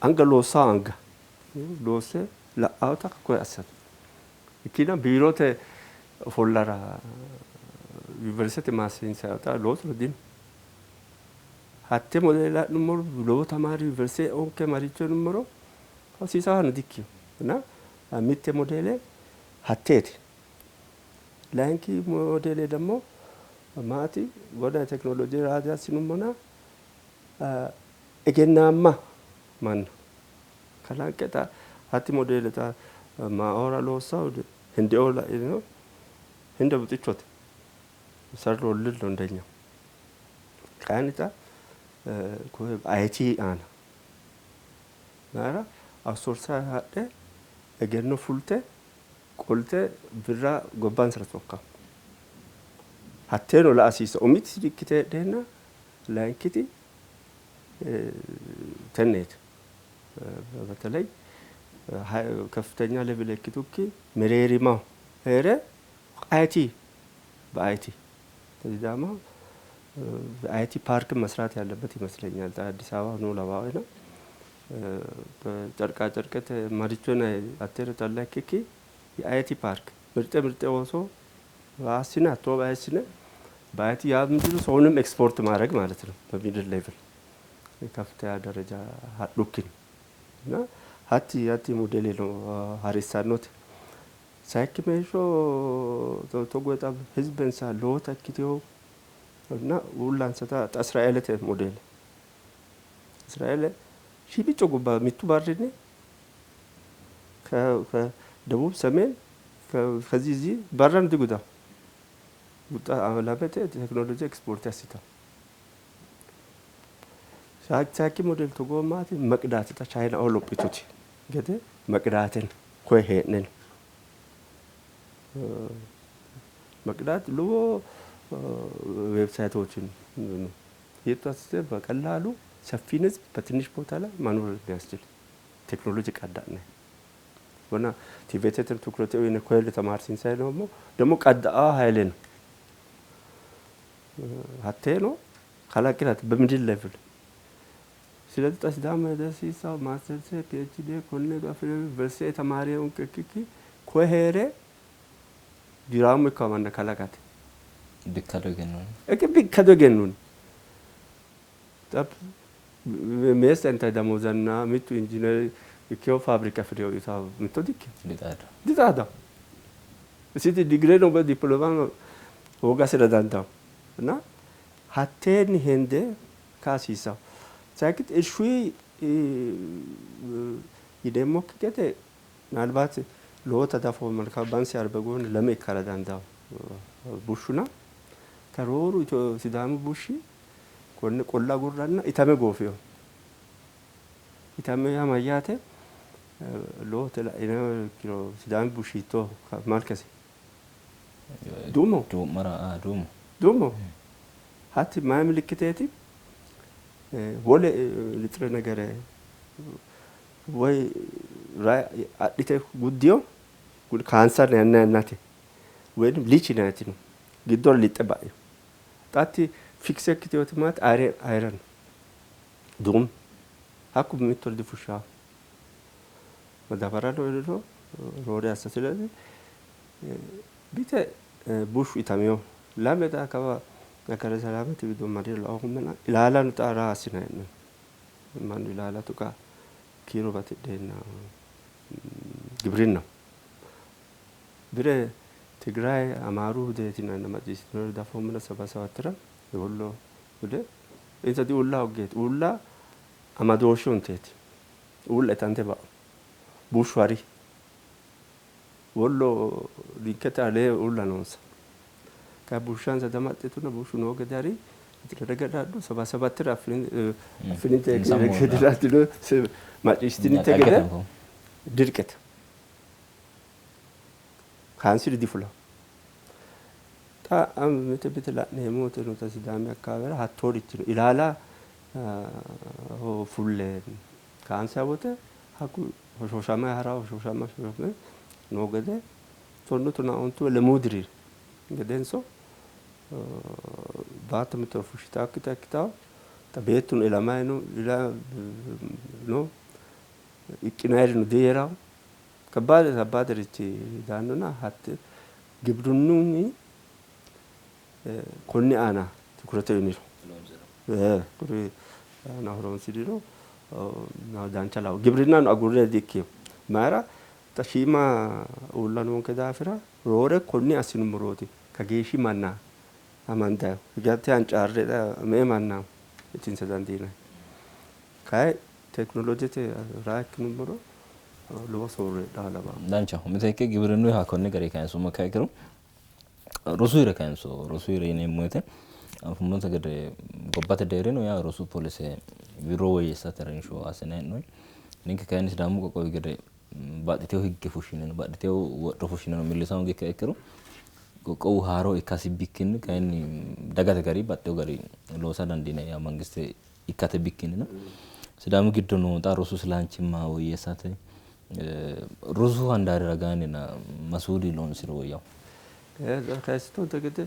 anga loossawo anga loosse la'awota hakkoye assate ikkina biirote ofollara ዩኒቨርሲቲ maassiinsayota loosu dino hatte modele la'nummoro lowo ተማሪ ዩኒቨርሲቲ onke maricho yinummoro hasiisaano dikkino እና mitte modele hatteeti layinki modele ደግሞ maati wona tekinoloje raadi assinummona egennaamma manna kalanqe xa hatti modele xa maora loossawo hindeo la'ino hinde buxichote ሰርቶልን ነው እንደኛ kayinni xa IT aana mayira outsource hadhe egenno fulte qolte birra gobbansara sokkawo hatteeno la'a hasiissanno umiti ikkite heedheenna layinkiti tenneeti በተለይ ከፍተኛ level ikkitukki mereerimaho heere IT በ IT ሲዳማ IT park መስራት ያለበት ይመስለኛል። አዲስ አበባ ኖ ለባዊ ነው ጨርቃ ጨርቀት marichona atteere calla ikkikki የ IT park ምርጥ ምርጥ ወሶ አሲነ አቶ ባያሲነ በ IT ያ ምንድነው ሰውንም ኤክስፖርት ማድረግ ማለት ነው። በ middle level ከፍተኛ ደረጃ ሀዱክን እና hatti hatti modele ነው ሀሪሳኖት ሳይክሜሾ togo ህዝበንሳ lowota ikkitewo እና uullansata xa Israeelete modele Israeele shiimico gobba mittu barrinni ከደቡብ ሰሜን ከዚህ እዚህ barran diguda lamete ቴክኖሎጂ ኤክስፖርት ያሲታ ሳኪ ሞዴል togo maati መቅዳት xa Chayinaoo lophituti gede መቅዳትን koye hee'nen መቅዳት lowo ዌብሳይቶችን hiitto assite በቀላሉ ሰፊን ህዝብ በትንሽ ቦታ ላይ መኖር የሚያስችል ቴክኖሎጂ ቀዳነ ወና TVET ትኩረት ወይ ኮይል ተማርሲንሳይ ደግሞ ደግሞ ቀዳአ ኃይሌ ነው ሀቴ ነው ካላቂራት በ middle level ስለዚህ ጠስዳም ደሲሳ ማስተርስ PhD ኮኔ ጋፍሬ ዩኒቨርሲቲ ተማሪውን ክክኪ ኮሄሬ ዲራሙ ከማነ ካላቃት bikkado egennoonni እቅ bikkado egennoonni ጠብ meessa intay damozanna mittu injineer ikkewo faabirika firewo ita mitto dikkeo dixaado dixaadawo isiti digire no diploma hoogasira dandawo እና hatteenni hende kaasiisawo sayikkiti irshuyi yineemmokki gede ምናልባት lowota dafo መልካ bansi arbegoon lame ikkara dandawo bushshuna karooru Sidaamu bushshi konne qolla agurranna itame goofewo itame yaa mayyaate lowote la'inanniha ikkiro Sidaami bushshi hiittooho malkesi duumoho duu'mara duumo duumoho hatti mayi milikkiteeti wole nixire negere woy adhite guddiyo kaansanni yanna yannate woyim lichi yinanniti no giddora lixxe ba'ino xa hatti fikse ikkiteyooti maati ayiran duumu hakku mittore difushshawo madabarano heeriro roore assa ስለዚህ bite bushshu itamewo lame xa kawa nagare selamete wido marre laoomena ilaalano xa raa assinanni hee'noonni mannu ilaala tuqa kiiro batidheenna giwirinnaho bire Tigraye Amaaru hudeeti yinanna macciishshitinori dafoommena saba sabattira wollo hude insa diuulla hoggeeti uulla amadooshshe hunteeti uulla itante ba'u bushshu hari wollo ninkete alee uulla noonsa kayi bushshansa damaxxituna bushshu noo gede hari hadhu saba sabattira affininte macciishshitininte gede dirqete kaansiri difulawo xa mite mite la'neemmo woyte nota Sidaami akkawaawera hattoorichi no ilaala fulle kaansayi woyte hakku hoshooshamayi harawo hoshooshamayi hoshooshamayi noo gede tonnu tonaa ontu lemuu diri gedenso baatto mittowa fushshitaakkita ikkitawo xa beettuno ilamayi no no iqqinayirino diheerawo kabbaade kabbaaderichi daannona hatte gibrinnunni konni aana ትኩረት uyiniro kuri aana horonsi'niro dancha lawo gibrinnano agurre di''ikkino mayira xa shiima uulla noonke daafira roore konni assinummorooti kageeshshi manna amandayihu higate hancaarre me''e manna itinsa dandiinanni kayi tekinolojete raa ikkinummoro lowo soorro heedhaha lawanno. Danchaho miteekke giwirinnuyiha konni gari kayinsummo ikkiha ikkiro rosuyire kayinso rosuyire yineemmo woyte anfummonte gede gobbate deerrino yaa rosu polise wirro woyyeessate harinsho assinanni hee'noonni. Ninke kayinni Sidaamu qoqqowi gede baxxitewo higge fushshine baxxitewo wodho fushshine millisano ikkiha ikkiro qoqqowu haaro ikkasi bikkinni kayinni dagate gari baxxewo gari loosa dandiinanni yaa mangiste ikkate bikkinnino Sidaamu giddo noo xa rosu silanchimma woyyeessate rosu handaari ragaannina masuudi loonsiro woyyawo. Kayissittonte gede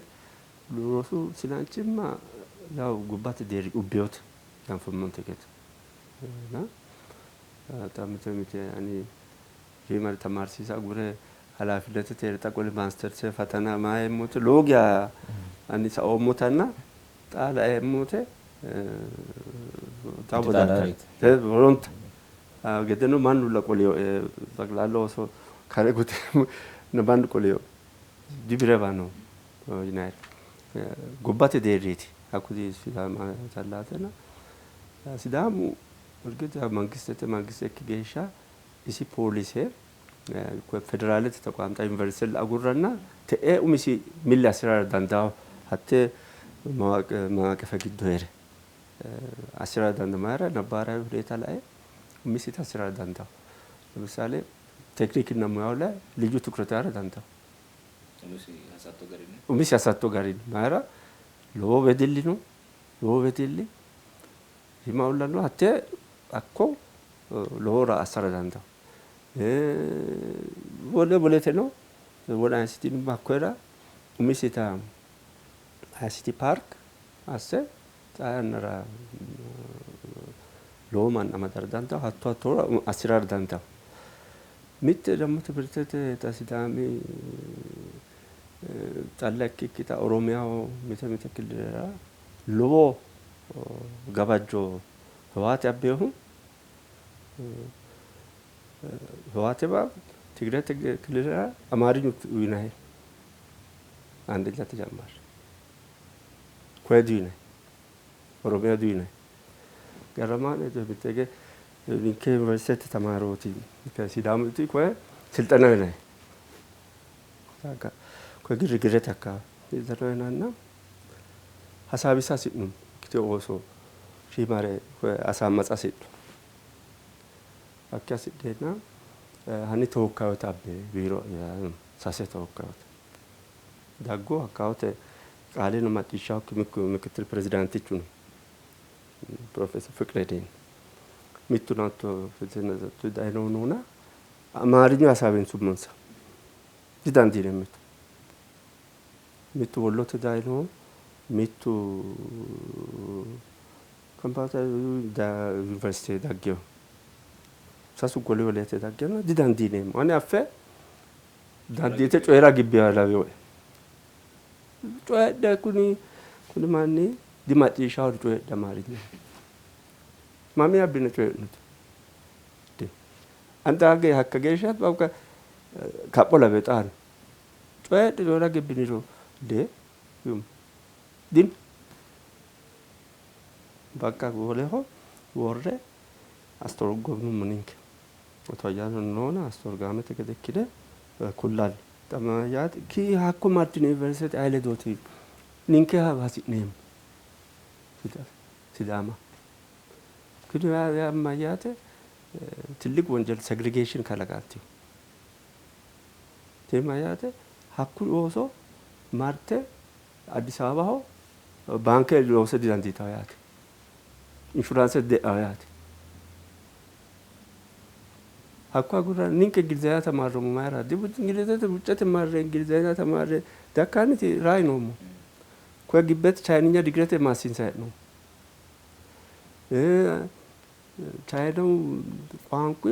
rosu silanchimma yaw gobbate deerri ubbeyoote anfummonte gede xa mite mite ani shiimare tamaarsiisa agure halaafinetete heere xa qole maasterse fatana maa yeemmo woyte lowo geya ani saoommotanna xa laeemmo woyte horonta gedeno mannulla qolinoe xeqlalla ooso kare gute mannu qoleo dibirewa no yinayiri gobbate deerriiti hakku Sidaama callaatena Sidaamu እርግጥ መንግስት መንግስት ikki geeshsha isi poolise federaalete ተቋም ዩኒቨርሲቲ agurranna te'ee umisi milli assirara dandaao hatte ማዕቀፈ giddo heere assirara dandaao mayira ነባራዊ ሁኔታ ላይ umisita assirara dandaao ለምሳሌ ቴክኒክና ሙያው ላይ ልዩ ትኩረት ያረ dandaao umisi hasatto garinni mayira lowo wedelli no lowo wedelli himaulla no hatte hakko lowora assara dandaao wole woleteno wole ICT hakkoera umisita ICT park asse xaa yannara lowo manna amadara dandaao hatto hattoora assirara dandaao mitte ደግሞ ትምህርት xa Sidaami calla ikkikki xa Oromiyaho mite mite killilera lowo gawajjo ህወሓት abbinohu ህወሓትማ ትግራይ ክልል አማርኛ uyinayi አንደኛ ተጀማሪ koye diuyinayi ኦሮሚያ diuyinayi ገረማን ብትገ ninke ዩኒቨርሲቲ ተማሪዎቲ ከሲዳሙቲ koye ስልጠና uyinayi koye girgirete አካባቢ ስልጠና uyinanna hasaawisa hasi'nummo ikkite ooso shiimare asaammatsa hasidhu hakki hasidheenna hanni ተወካዮች abbe ቢሮ sase ተወካዮች daggu hakkawote qaaleno macciishshaakki ምክትል ፕሬዚዳንቲchu no ፕሮፌሰር ፍቅሬ ዴን mittu hatto dayinohu noona amaariñu hasaawinsumonsa didandiineemmo mittu mittu wollote dayinohu mittu ከምባታ ዩኒቨርሲቲ daggeho sasu goli wolete daggeno didandiineemmo ane affe dandiite coyiira gibbino lawewoe coyidhe kuni kuni manni dimacciishshaho coyidhe amaariña mami abbine coyi'note anta hakka geeshsha በቃ kapho lawe xaano coyidhe coyiira gibbiniro de din በቃ woleho worre አስተረጎምንም ninke አቶ አያኑ noona አስተርጓሚete gede ikkine kullanni ki hakko martino ዩኒቨርሲቲ aye ledooti ninke hasi'neemmo Sidaama kuni yaa mayyaate ትልቅ ወንጀል segregation kalaqantino tini mayyaate hakku ooso marte Addis Ababaho baanke loose didandiitawo yaate inshuraanse die'awo yaate hakko agurranna ninke ingilizenya tamaarroommo mayira ingilizete wuccete marre ingilizenya tamarre dakkaanniti rayi noommo koye gibbete chayininya digirete maassiinsayi hee'noommo ቻይናው ቋንቋ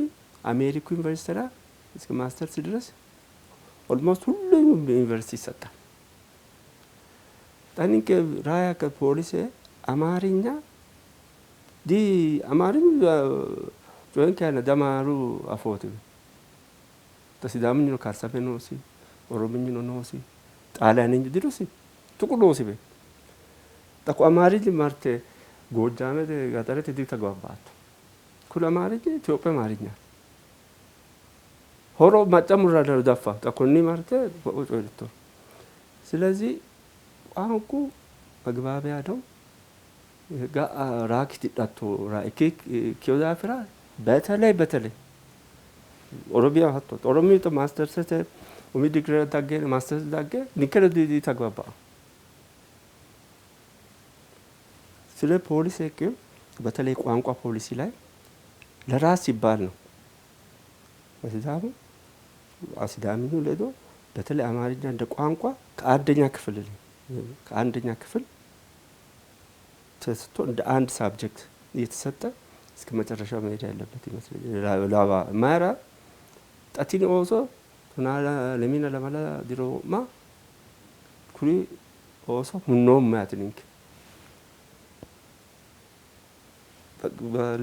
አሜሪኩ ዩኒቨርሲቲ ላይ እስከ ማስተርስ ድረስ almost ሁሉም ዩኒቨርሲቲ ይሰጣል። xa ninke ራያ ከፖሊሴ አማርኛ di አማርኙ coyinke aana damaaru afooti xa Sidaaminyuno karsame noosi Orominyuno noosi Xaaliyaaniñu dinosi tuqu noosi be xa ko amaariñi marte ጎጃሜte ገጠሬte ditagbaabbaatto kuni amaariñi Itophiyu amaariñaati horo macca murrannano daffawo xa konni marte ko'o coyi'rittoro ስለዚህ ቋንቁ መግባቢያ ነው። ga'a raaki tidhatto ikkino daafira በተለይ በተለይ ኦሮሚያ hatto ኦሮሚያ ማስተርስete umi digire dagge masters dagge ninkeno ditagbaabbawo ስለ ፖሊሲ በተለይ ቋንቋ ፖሊሲ ላይ ለራስ ሲባል ነው። በሲዳሙ ሲዳሚኙ ledo በተለይ አማርኛ እንደ ቋንቋ ከአንደኛ ክፍል ተሰጥቶ እንደ አንድ subject እየተሰጠ እስከ መጨረሻው መሄድ ያለበት ይመስለኛል። ላባ mayra xa tini ooso tonaa lemina lamala diro wo'ma kuri ooso hunnoommo yaate ninke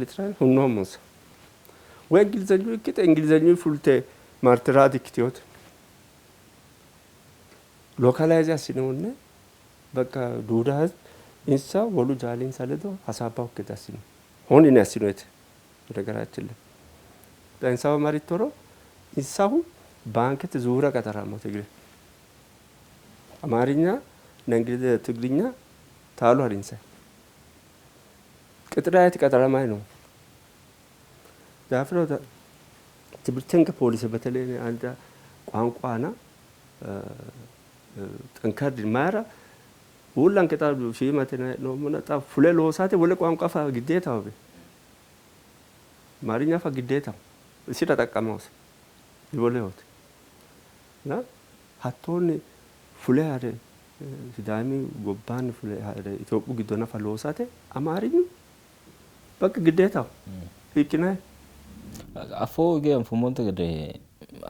literally hunnoommonsa ወይ እንግሊዘኙ ikkite እንግሊዘኙ fulte marte raa dikkitinote Localize assinoonni በቃ ዱዳ ህዝብ insa wolu jaalinsa ledo hasaabbanokki gede assino ሆን ያስኖት። በነገራችን ላይ insawa marittoro insahu baankete zuura qaxaramo ትግሬ አማርኛ እና እንግሊዝ ትግርኛ ታሉ harinsa ቅጥራየት ቀጠረማይ ነው ዳፍሮ ትምህርትን ፖሊስ በተለይ አንድ ቋንቋና ጠንከር ማራ uulan qixa shiimate noomuna xa fule loosate wole ቋንቋ fa ግዴታው አማርኛ fa ግዴታው isira xaqqamaos diwolehote እና hattoonni fule hare Sidaami gobbaanni fule hare Itophiyu giddo nafa loosate አማርኙ በቃ ግዴታው hiiqqinayi. Afoo hige anfummonte gede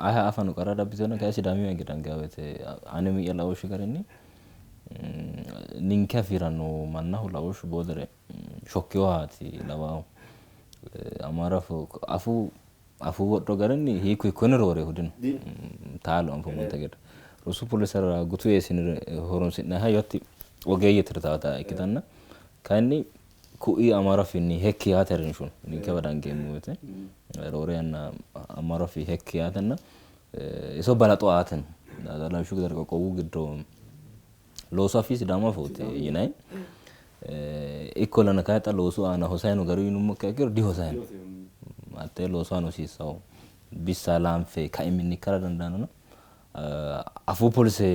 aye afano qarra dabbitino kayi Sidaamiwa hige dangaa woyte ane mi'ya laooshshi garinni ninke afiranno mannaho laooshshu boodere shokkeyohaati lawaahu. Amaaru afoo afuu afuu wodho garinni hiikku hiikkonne roorehu dino taalo anfummonte gede. Rosu polisera gutu eessinire horonsi'nanni hayyo hatti ogeeyye tirtaata ikkitanna kayinni ku'i Amaaru afiinni hekki yaate harinsho no. Ninkewa dangeemmo woyte roore yanna Amaaru afii hekki yaatenna iso balaxo aate no. Lawishshu gede qoqqowu giddo loosu afii Sidaamu afooti yinanni. Ikkollana kayi xa loosu aana hosayi no garu yinummokkiha ikkiro dihosayi no. Hattee loosu aana hosiissawo bissa laanfe kaiminni ikkara dandaannona afuu polise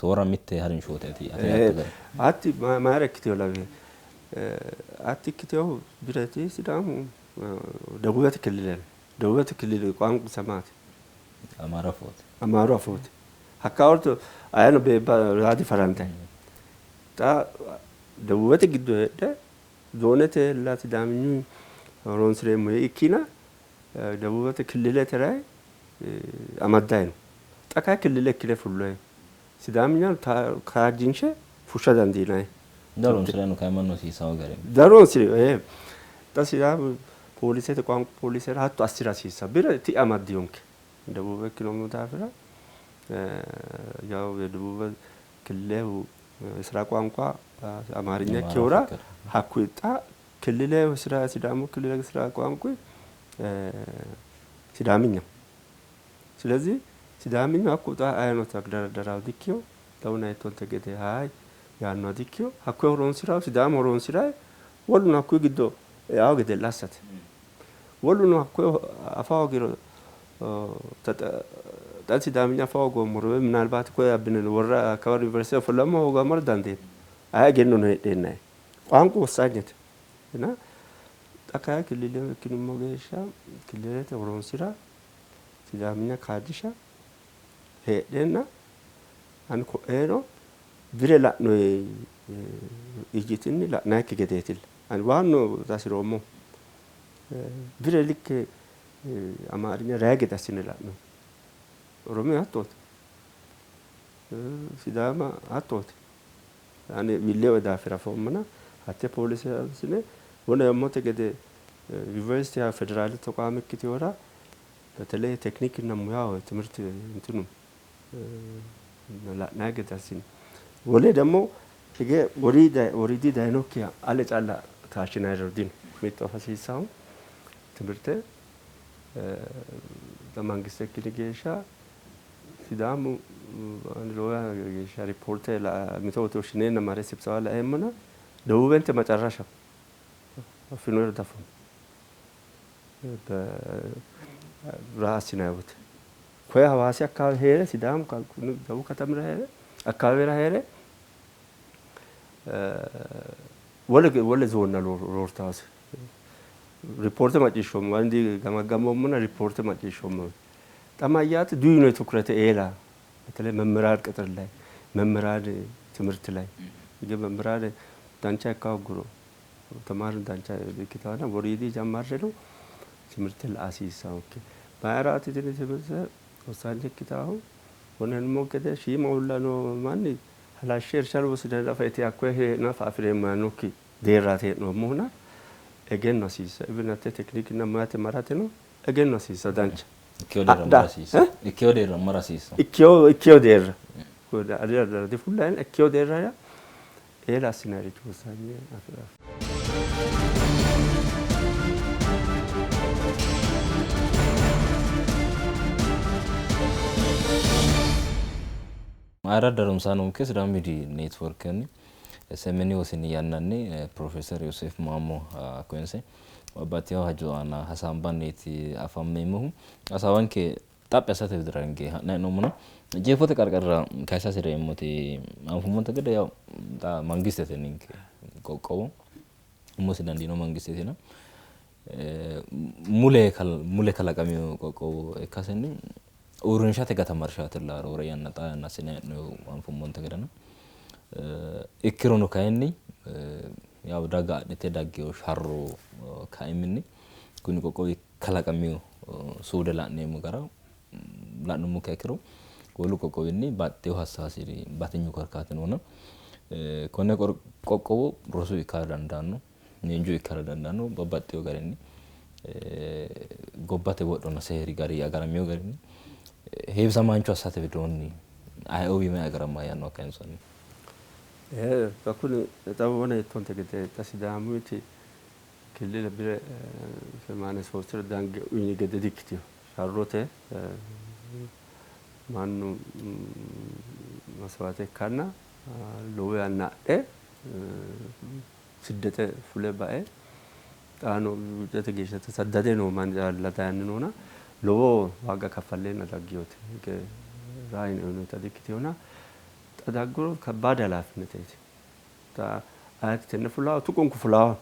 soorra mitte harinshooti ati yaatto gari. Hatti mayira ikkiteyo lawihe? Hatti ikkiteyohu bireti Sidaamu ደቡበት ክልል ደቡበት ክልል ቋንቋ ሰማት አማሩ afooti. አማሩ afooti. Hakka ayeno beebba difarantay xa ደቡበት giddo heedhe zoonete la Sidaaminyu horonsireemmo yee ikkina ደቡበት ክልለte ray amaddayi no. Xa kayi ክልለ ikkine fulloyi Sidaaminya kaajjinshe fushsha dandiinayi. Daronsirano kayi mannu hosiisawo garinni. Daronsiri xa Sidaamu ፖሊሴte ቋንቋ ፖሊሴራ hatto assira hasiissa bire ti'i amaddiyonke ደቡብ ikkinoommo daafira ያው የደቡብ ክልሌው የስራ ቋንቋ አማርኛ ikkinohura hakkuyi xa ክልሌው ስራ ሲዳሙ ክልል ስራ ቋንቋ ሲዳምኛ ስለዚህ ሲዳምኛ hakku xa ayeno ተግደረደራው ዲኪዮ ለውና ይቶንተ gede hay yaanno dikkiyo hakkuyi horonsiraው Sidaamu horonsirayi woluno hakkuyi giddo eao gede assate woluno hakkuyi afa hoogiro xa Sidaaminya afa hoogoommoro ምናልባት koye abbine worra አካባቢ ዩኒቨርሲቲ ofollammo hoogammoro dandeemmo aye egennono heedheennayi ቋንቋ ወሳኝete እና xa kayi ክልል ikkinummo geeshsha ክልለte horonsira Sidaaminya kaajjisha heedheenna ani ko'eeno bire la'noyi ijjitinni la'nayikki gedeetilla ani waanno hasiroommohu bire likke አማርኛ ራይ gede assine la'noyi Oromiya hattooti Sidaama hattooti ani willeewe daafira afoommona hatte ፖሊሴ assine wona yommote gede ዩኒቨርሲቲ ፌዴራል ተቋም ikkiteyohura በተለይ ቴክኒክና ሙያው ትምህርት እንትኑ la'nayi gede assine wole ደግሞ hige woriidi dayinokkiha ale calla taashshinayiri dino mitto afa hasiissahu ትምህርte መንግስት ikkini geeshsha Sidaamu lowo geeshsha ሪፖርte mito woyte woshshineenna mare ስብሰባ laeemmona ደቡበንte መጨረሻ affinore diafoommo raa assinanni woyte koye Hawaasi አካባቢ heere Sidaamu jawu katamira heere አካባቢra heere wole wole zoonna roortaasi ሪፖርte macciishshoommo andi gamaggamoommona ሪፖርte macciishshoommo xa mayyaate duyino ትኩረቴ eela በተለይ መምህራን ቅጥር ላይ መምህራን ትምህርት ላይ hige መምህራን dancha ikka hoogguro tamaare dancha ikkitawona woriidi jammarreno ትምህርte la'a hasiissannonke mayiraati tini ትምህርte ወሳኝ ikkitaahu wonanimmo gede shiima uulla noo manni halashshe irsha loosire nafa ite hakkoye nafa afireemmo yaannokki deerraati hee'noommohuna egenno hasiissa even hatte tekinikinna muyate marateno egenno hasiissa dancha Ikkeyo deerra mara hasiissa. Ikkeyo deerra Difullayin ikkiyo deerra eela assinayrichi wossanye afi'ra. Ayirradda harunsaanonke Sidaamu Miidiyi Neetworkenni SMN wosini yannanni Pirofeeser Yooseef Maammo koyinse babbaxxitino hajo aana hasaambanniiti afammeemmohu. Hasaawanke xaphi assate widira hinge ha'nanni hee'noommona jeefote qarqarira kayisa hasireemmoti anfummonte gede yaw xa mangistete ninke qoqqowu umosi dandiino mangisteetina mule mule kalaqamino qoqqowo ikkasenni uurrinshate gatamarshaatilla roore yanna xaa yanna assine hee'noonnihu anfummonte gedena ikkirono kayinni yaw daga adhite daggino sharro kaiminni kuni qoqqowi kalaqamino suude la'neemmo gara la'nummokkiha ikkiro wolu qoqqowinni baxxeewo hassaasiri batinyu korkaati noona konne qoqqowo rosu ikkara dandaanno, miinju ikkara dandaanno, babbaxxeewo garinni gobbate wodhonna seeri gari agaramino garinni heewisamaancho assate widoonni ayeowi mayi agarama yaannoha kayinsoonni. Kuni xa wona yittonte gede xa Sidaamuyti killile bire semaane soostira dange uyini gede dikkitino. Sharrote mannu maswaate ikkanna lowo yanna adhe siddete fule bae xaano wuccete geeshsha tasaddade noo manni calla dayanni noona lowo waaga kaffalleenna daggiyote raayine uyinota dikkitinona xa dagguro kabbaade halaafinneteeti. Xa ayeti tenne fulaawo tuqunku fulaawo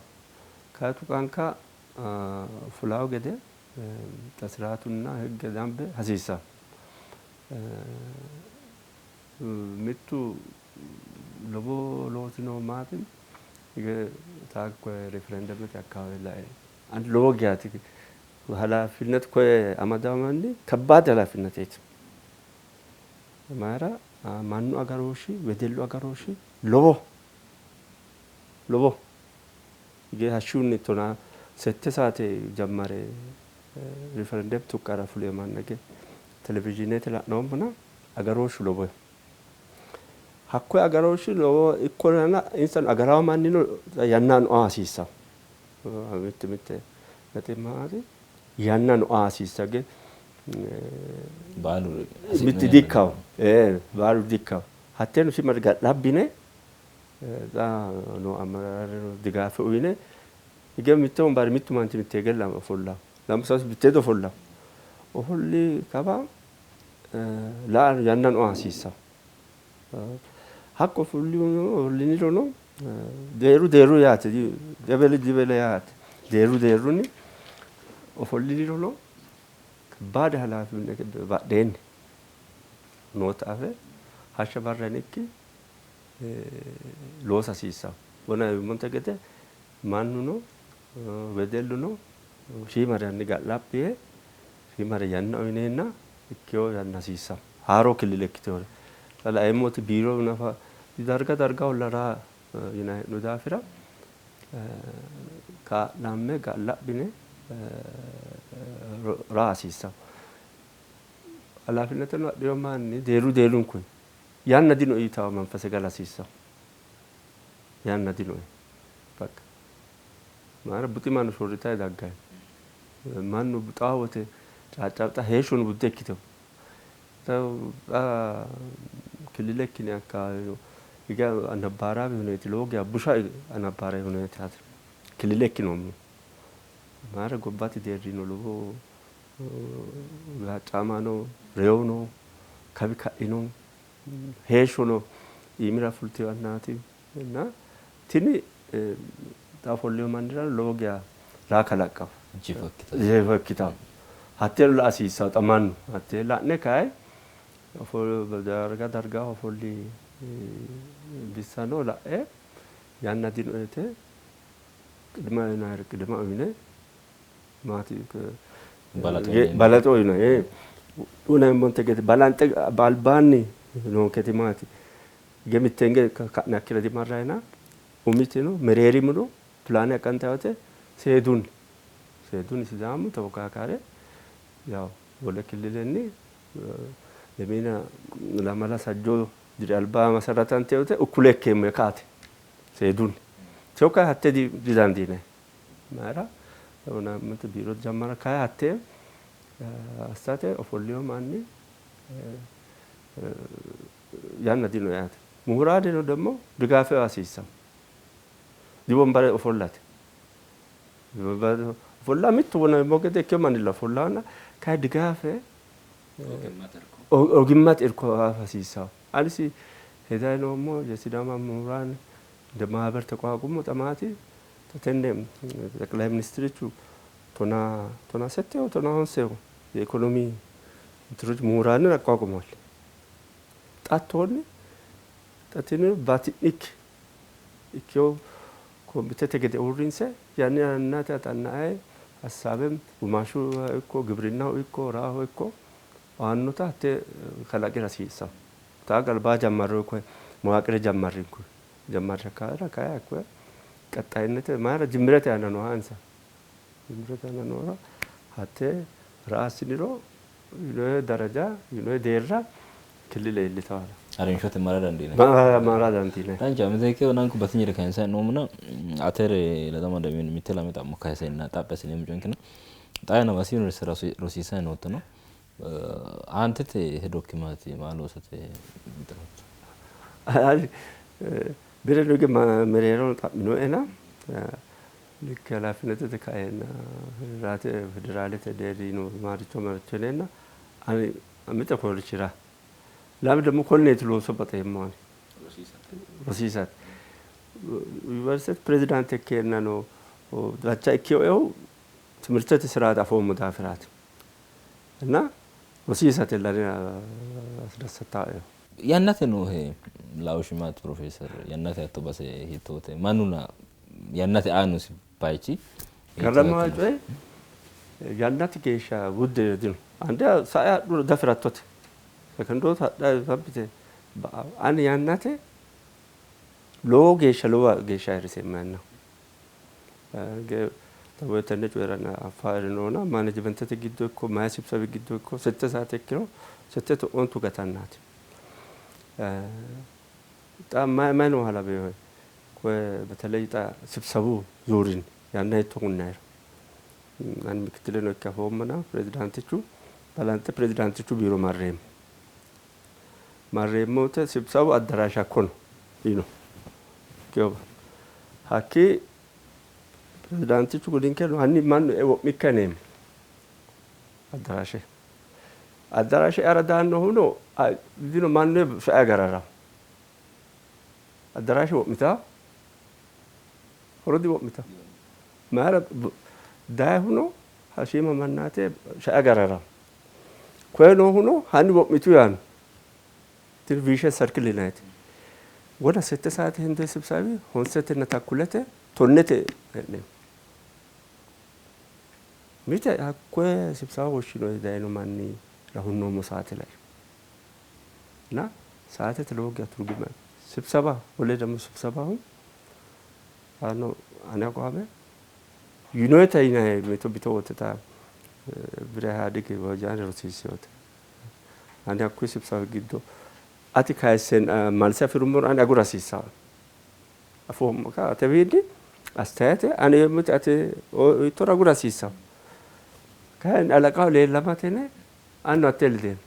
kayi tuqanka fulaawo gede xa siraatunna higge dambe hasiissanno. Mittu lowo loosino maati hige taa koye referendemete akkawawe lae አንድ lowo geyaati halaafinnet koye amadawo manni kabbaade halaafinneteeti. Mayira mannu agarooshshi wedellu agarooshshi lowo lowo hige hashshunni tonaa sette saate jammare referendem tuqqara fule manna hige televizhiinete la'noommona agarooshshu lowoho. Hakkoye agarooshshi lowo ikkollana insano agarawo mannino yannano aa hasiissanno. Mitte mitte gaximaati yannano aa hasiissanno ge Baalu mitti dikkawo baalu dikkawo hatteeno simari ga'labbine xa noo amarareno digaafe uyine hige mitte wombare mittu manchi mitte hige ofollawo lamu sasu mitteedi ofollawo ofolli kawa la yannano aa hasiissanno. Hakko ofollinirono deerru deerru yaate debele debele yaate deerru deerrunni ofollinirono kabbaade halaafinne badheenni noota afe hashsha barra yinikki loosa hasiissanno. Wona yuummonte gede mannuno wedelluno shiimare hanni ga'labbi yee shiimare yanna uyineenna ikkewo yanna hasiissanno. Haaro killile ikkiteyoore. Xa laeemmoti biiro nafa darga dargaholla raa yinanni hee'noonni daafira kaa'lamme ga'labbine raa hasiissanno. Halaafinneteno adhino manni deerru deerrunkunni yanna dinoe yitawo manfase gala hasiissanno. Yanna dinoe bakka mayira buximano shorritayi daggayi mannu buxawo wote caaccaabxa heeshshono budde ikkitewo. Xa killile ikkine akkawaaweno hige nabbaaraawe huneeti lowo geya busha nabbaarawe huneeti yaate killile ikkinoommo. Mayira gobbate deerrino lowo gaaccaama no, reyo no, kawi ka'i no, heeshshono iimira fulteyo yannaati እና tini xa ofolleyo mannira lowo geya raa kalaqqawo. Jifo ikkitawo. Jifo ikkitawo. Hatteeno la'a hasiissanno xa mannu hattee la'ne kayi darga dargaho ofolli bissano la'e yanna dinoe yite qidima uyinayire qidima uyine maati balaxo uyine uyineemmonte gede balanxe albaanni noonketi maati hige mitteenke ka'ne hakkira dimarrayina umitino mereerimuno pilaane aqantayote seedunni seedunni Sidaamu ተፎካካሪ ያው wole killilenni lemina lamala sajjo diri alba masaratantewte ukkule ikkeemmo kaate seedunni teyo kayi hatte didandiinanni mayira wona biiro jammara kayi hatte assate ofolliyo manni yanna dino yaate. ምሁራንኑ ደግሞ ድጋፍ hasiissanno diwombare ofollate ofolla mittu wona gede ikkeyo mannilla ofollaana kayi digaafe ogimmate irko hasiissanno. Anisi hedayi noommo የሲዳማ ምሁራን እንደ ማህበር ተቋቁሞ ጠማቲ tenne ጠቅላይ ሚኒስትሪቹ ቶና setteው ቶና ሆንሴው የኢኮኖሚ እንትኖች ምሁራንን አቋቁሟል። ጣቶን xatini bati'nikki ikkeyo komitete gede uurrinse yanna yannate axanna'ayi hassaabe gumaashu ikko gibrinnaho ikko raaho ikko aannota hatte kalaqira hasiissanno. Taa galbaa jammarro koye መዋቅር ጀመርን እኮ ጀመረ ካራ ካያ እኮ ቀጣይነት ማረ ጅምረት ያለ ነው አንሳ ጅምረት ያለ ነው ሀቴ ራስኒሮ ይኖ ደረጃ ይኖ ዴራ ክልል ይልተዋል Harinshote mara dandiinanni. Mara dandiinanni. Dancha miteekke wonanku batinyere kayinsanni noommona atere ledama mitte lame xa'mo kayinsenna xaphi assineemmo coyinkena xaa yanna Hawaasi yuniversitera rosiisanni noottono aantete hedokki maati maa loosate mixootto? Bire hige mereero xa'minoena ልክ ኃላፊነቱ kaeenna federaalete deerrino maricho maricho yineenna ani mite koorichira lame ደግሞ konneeti looso baxeemmo ani rosiisate ዩኒቨርሲቲ ፕሬዚዳንት ikkeenna no dacha ikkeyoehu ትምህርተte ስርዓት afoommo daafiraati እና rosiisate lane አስደሰታeo. Yannate noohe laooshshi maati Pirofeeser? Yannate hatto base hiittoote? Mannuna yannate aa noosi bayichi hiittooha Garramaho ikkinosi? coyi yannate geeshsha wudde dino. Ande sae hadhuro diafirattote. Sekendootu hadhayi sabbite ba'ao. Ani yannate lowo geeshsha lowo geeshsha ayirriseemmo yanna. Tenne coyiranna affaari noona manejimentete giddo ikko mayi sibsabi giddo ikko sette saate ikkiro sette ontu gatannaati. Xa mayi nooha laweyohe koye በተለይ xa sibsabu zuurinni yanna hiitto hunnayiro ani mikitileno ikke afoommona pirezidaantichu balanxe pirezidaantichu biiro marreemmo. Marreemmo woyte sibsabu addaraashe hakko no yiino. Hakkii pirezidaantichu kulinke hanni mannu e wo'mikka yineemmo addaraashe. Addaraashe eara daannohuno dino mannu shae agarara. Addaraashe wo'mitaa? Horo diwo'mitaa. Mayira dayihuno hashiima mannaate shae agarara. Koye noohuno hanni wo'mitu yaanno. Tini viishe sarkil yinayite. Wona sette saate hende sibsabi honsetenna takkulete tonnete e'neemmo. Mite hakkoye sibsaba woshshinoyi dayino manni rahunnoommo saate lai እና saatete lowo geya ትርጉም ስብሰባ ወለ ደግሞ ስብሰባሁ ane አቋሜ ዩኖታ yinayi mito bito woteta bire ኢህአዴግ ወያኔ rosiiseyote ani hakkuyi sibsawi giddo ati kayisen malse afirummoro ani agura hasiissawoe afoommo ka atewiinni astayete ani yeemmote ati uyittora agura hasiissawo kayinni alaqaho leellamatene annu hatte ledeemmo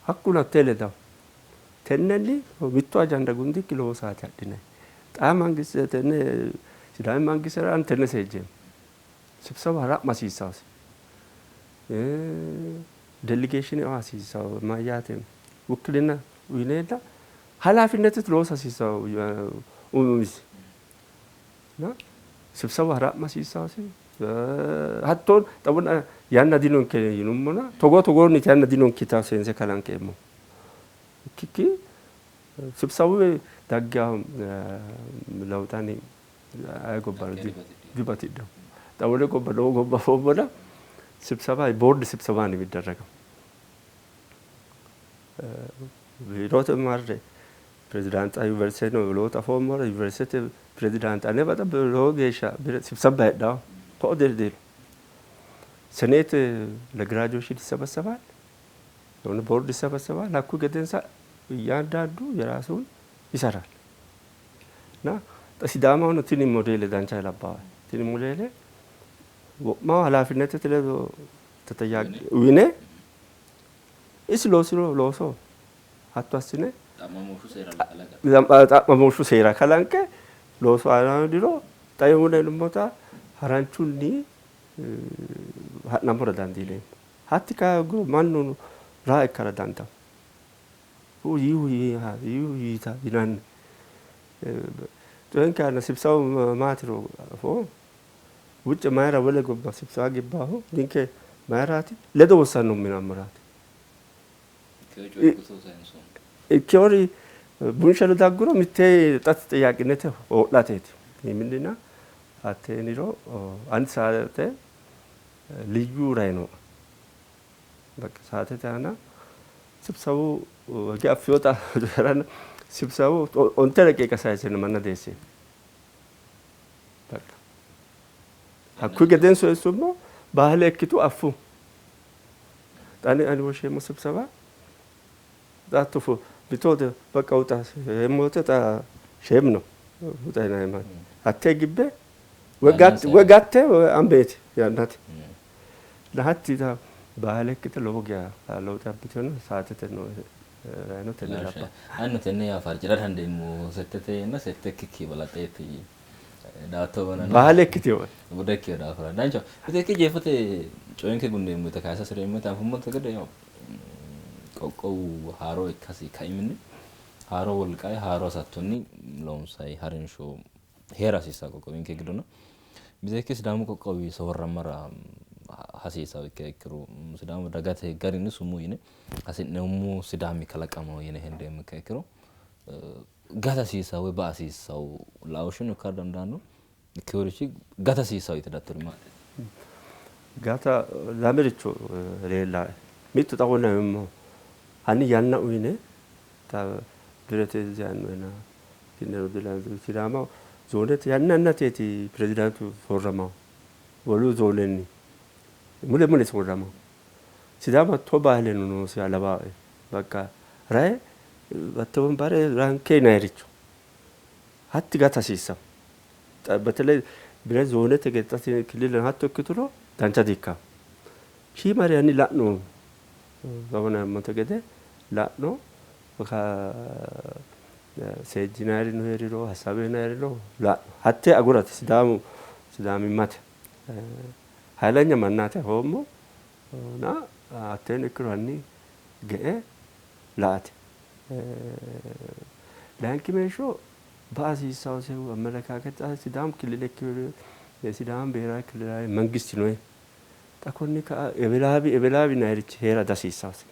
hakkuno hatte ledawo tennenni mittu ajanda gundikki lowo saate adhinayi xaa mangiste tenne sidaami mangistera ani tenne seejjeemmo sibsaba hara'ma hasiissawosi delegation hasiissawo mayyaate ውክልና uyineenna ኃላፊነትት loosa hasiissawo umisi እና ስብሰባ hara'ma hasiissawosi hattoon xawuna yanna dinonke yinummona togo togoonniti yanna dinonke yitawo seense kalanqeemmo ikkikki sibsabu daggaho lawxani aye gobbano dibatidhanno xa wole gobba lowo gobba foommona ስብሰባ ቦርድ ስብሰባ ነው የሚደረገው። ቢሮት marre ፕሬዚዳንት ዩኒቨርሲቲ ነው ብሎ ጠፎ ዩኒቨርሲቲ ፕሬዚዳንት ane baxa lowo geeshsha sibsabba heedhawo ko'o dirdiru ሴኔት ለግራጁዌሽን ይሰበሰባል። የሆነ ቦርድ ይሰበሰባል። ሀኩ ገደንሳ እያንዳንዱ የራሱን ይሰራል እና ሲዳማው tini ሞዴል ዳንቻ ይላባዋል tini ሞዴል wo'ma ኃላፊነት ledo ተጠያቂ uyine isi loosiro looso hatto assine xa'mamooshshu seera kalanqe looso aana diro xayimune yinummota haranchunni ha'nammora dandiineemmo. Hatti kayi mannu raa ikkara dandaanno. Yiihu yiihu yiita yinanni. Coyinke aana sibsawu maatiro afoo wucce mayira wole gobba sibsawa gibbaahu ninke mayiraati ledo wossanno minammoraati. Ikkewori bunsheno dagguro mitte xa ተጠያቂነት ho'lateeti. ምንድና hatteeniro አንድ ሰዓት ልዩ ራይ ነው። በቃ ሰዓት aana ስብሰቡ አፍዮጣ ስብሰቡ onte daqiiqa sayise manna deesse በቃ hakkuyi gedenso eessummo bahile ikkitu affu xani ani woshsheemmo ስብሰባ ጣቱፉ ቢቶት በቃ ውጣ ሞተ ጣ ሼም ነው ውጣ ይናይማ አቴ ግቤ ወጋቴ አንቤት ያናት ለሀቲ ባህለ ikkite lowo geya ለውጥ abbitino saatete no rayino tenne labba Anno tenne yaa farcira dandeemmo settete na settekkikki balaxeeti daatto banana bahale ikkitewo bude ikkeyo daafira dancha miteekke jeefote coyenke gundeemmo yite kayisa hasireemmo yite anfummonte gede yaw qoqqowu haaro ikkasi kaiminni haaro wolqayi haaro hasattonni loonsayi harinsho heera hasiissaa qoqqowinke giddono miteekke Sidaamu qoqqowi soorramara hasiisawo ikkiha ikkiro Sidaamu dagate garinni sumuu yine hasi'neemmo Sidaami kalaqamawo yine hendeemmo ikkiha ikkiro gata hasiisawo woyi ba'a hasiisawo laooshshuno ikkara dandaanno ikkeworichi gata hasiisawo yite dattori maati? Gata lamericho leellaae mittu xa wonammo hanni yanna uyine xa birete yaannoena kinnero Sidaama zoonete yanna yannateeti pirezidaantu soorramahu wolu zoonenni mule mule soorramahu Sidaama to bahileno noosiha lawaae በቃ rayi hatte wonbare ranke yinayiricho hatti gata hasiissawo በተለይ bire zoonete gede kilile hatto ikkituro dancha di ikkawo shiimare hanni la'no wonammonte gede la'no seejjinayirino heeriro hasaabbinayirino la'no hatte agurate Sidaamu sidaamimmate hayilenya mannaati afoommo እና hatteeno ikkiro hanni ge'e la"ate layinkimeeshsho ba'a hasiissawosehu አመለካከት Sidaamu kilile Sidaamu ብሔራዊ ክልላዊ መንግስት ነው። xa konni ka'a ewelaabi ewelaabi yinayirichi heera dihasiissawose.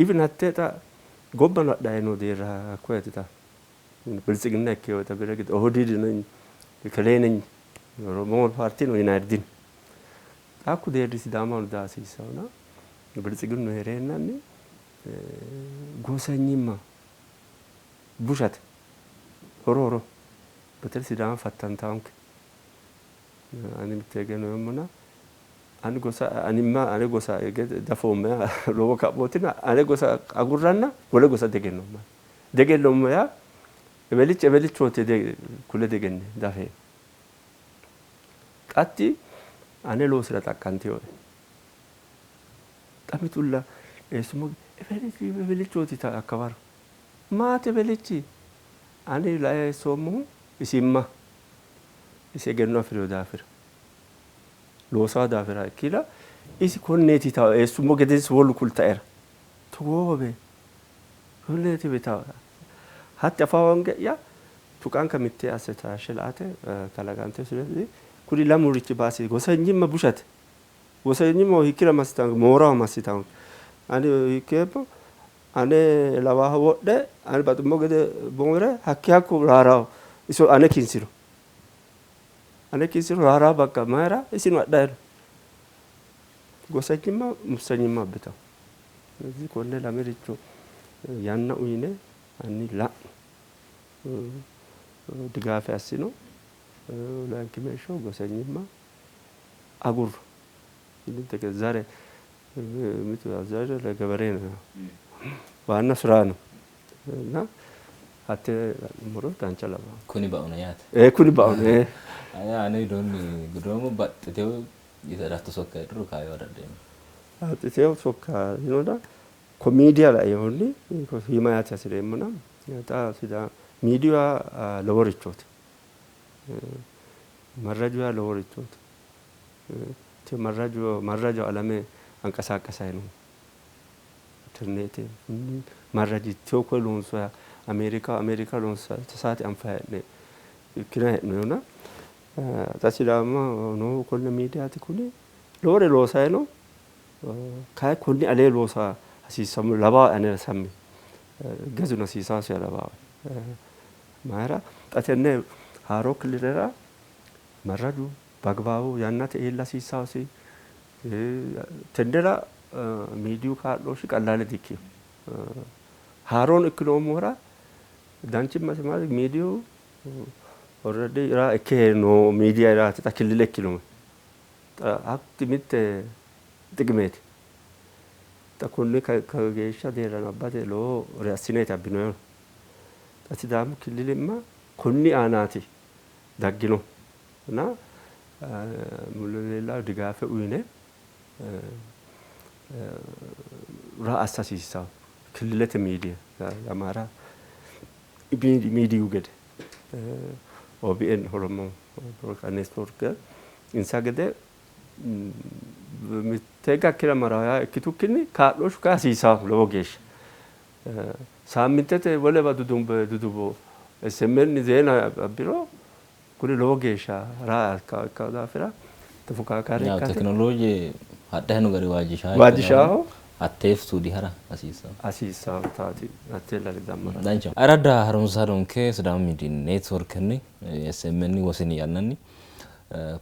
Even hattee xa gobbano adhayi noo deerra hakkoyeti xa biltsiginna ikkeyo xa bire gede OHDD ነኝ እከሌ ነኝ ኦሮሞ ፓርቲ ነው yinayiri dino. Xa hakku deerri Sidaamahono dihasiissawona biltsiginnu heereennanni gosenyimma bushate horo horo በተለይ Sidaama fattantaanke ani mitte egenno yoommona ani gosa animma ane gosa dafoomma lowo kaphootina ane gosa agurranna wole gosa diegennoomma diegennoommo yaa ewelichi ewelichooti kule diegenne dafeemmo xatti ane loosira xaqqanteyoe xa mitulla eessummo ewelichi ewelichooti yitae hakkawaro maati ewelichi ani lae eessoommohu isimma isi egenno afirino daafira loosawo daafira ikkina isi konneeti yitawo eessummo gedensi wolu kultaera togoobe konneeti yitawo hatti afa hoonge'ya tuqanka mitte asse taashshe la"ate kalaqantino ስለዚህ kuri lamurichi baasi gosenyimma bushate gosenyimma hiikkira massitanno mooraho massitanno ani hiikkeemmo ane lawaaho wodhe ani baxummo gede moore hakki hakku raarawo iso ane kinsiro ane kinsiro raarawo በቃ mayira isino adhayi no gosenyimma mussenyimma abbitawo ስለዚህ konne lamericho yanna uyine hanni la'no digaafe assino layinkimeeshsho gosenyimma agurro zare ሚቱ አዛዥ ለገበሬ ነው፣ ዋና ስራ ነው እና hatte muro dancha lawa Kuni bauna yaate. Kuni bauna. Ane widoonni gudoomo baxxitew yite sokka heedhuro kaayyo adadheemmo. Baxxitew sokka yinona ko miidiya lainohunni hiima yaate hasireemmona xa Sidaama miidiyu yaa loworichooti. Marraju yaa loworichooti. Marraju marraja alame anqasaaqasayi no. Interneete marraji tewo koye loonsoyiha Ameerika Ameerika loonsoyiha saate anfayi hee'ne ikkinayi hee'noyihuna xa Sidaama noohu konne miidiyaati kuni lowore loosayi no. Kayi konni alee loosa hasiissanno lawaae anera sammi gazuno hasiisaasiha lawaae. Mayira xa tenne haaroo killilera marraju bagibaabu yannate iilla hasiissaasi. Tennera miidiyu kaa'looshshi qallaale dikkino. Haarono ikkinoommohura danchimmasi maati miidiyu already raa ikke noo miidiya yaate xa killile ikkino. Xa hatti mitte xiqimeeti. Xa konne kageeshsha deerrano abbate lowore assineeti abbinoyihu. Xa Sidaamu killilimma konni aanaati dagginohu. እና mule leellahu digaafe uyine raa assa hasiissanno killilete miidiya Amaara miidiyu gede OBN Oromo Broadcast Network insa gede mitte gakkira marawo yaa ikkitukkinni kaa'looshshu kayi hasiisanno lowo geeshsha. Saammintete wolewa dudumbe duduwo SMN zeena abbiro kuni lowo geeshsha raa ikkawo daafira tefokkaakare Yaw ikkate tekinolooje hadhayi no gari waajjishaho waajjishaho hatteef suudi hara hasiissanno. Hasiissannotaati hattee ledammora. Danchaho. Ayirradda harunsaanonke Sidaamu Miidiyi Neetworkenni SMN wosini yannanni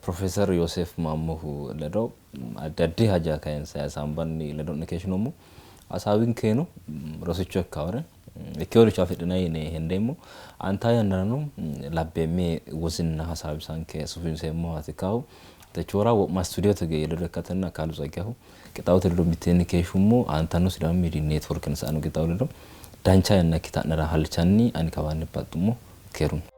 Pirofeeser Yooseef Maammohu ledo addi addi haja kayinse hasaambanni ledo'ne keeshshinoommo. Hasaawinkeno rosicho ikkaore ikkinoricho afidhinanni yine hendeemmo. Aantawo yannarano labbeemme wosinna hasaawisanke sufinseemmoha ikkawo techoora wo'ma stuudiote ledo ikkatenna Akaalu Tsaggahu qixxaawote ledo mitteenni keeshshummo. Aantanno Sidaamu Miidiyi Neetworken sa'anno qixxaawo ledo dancha yanna ikkita'nera halchanni ani kawaanni baxxummo keerunni.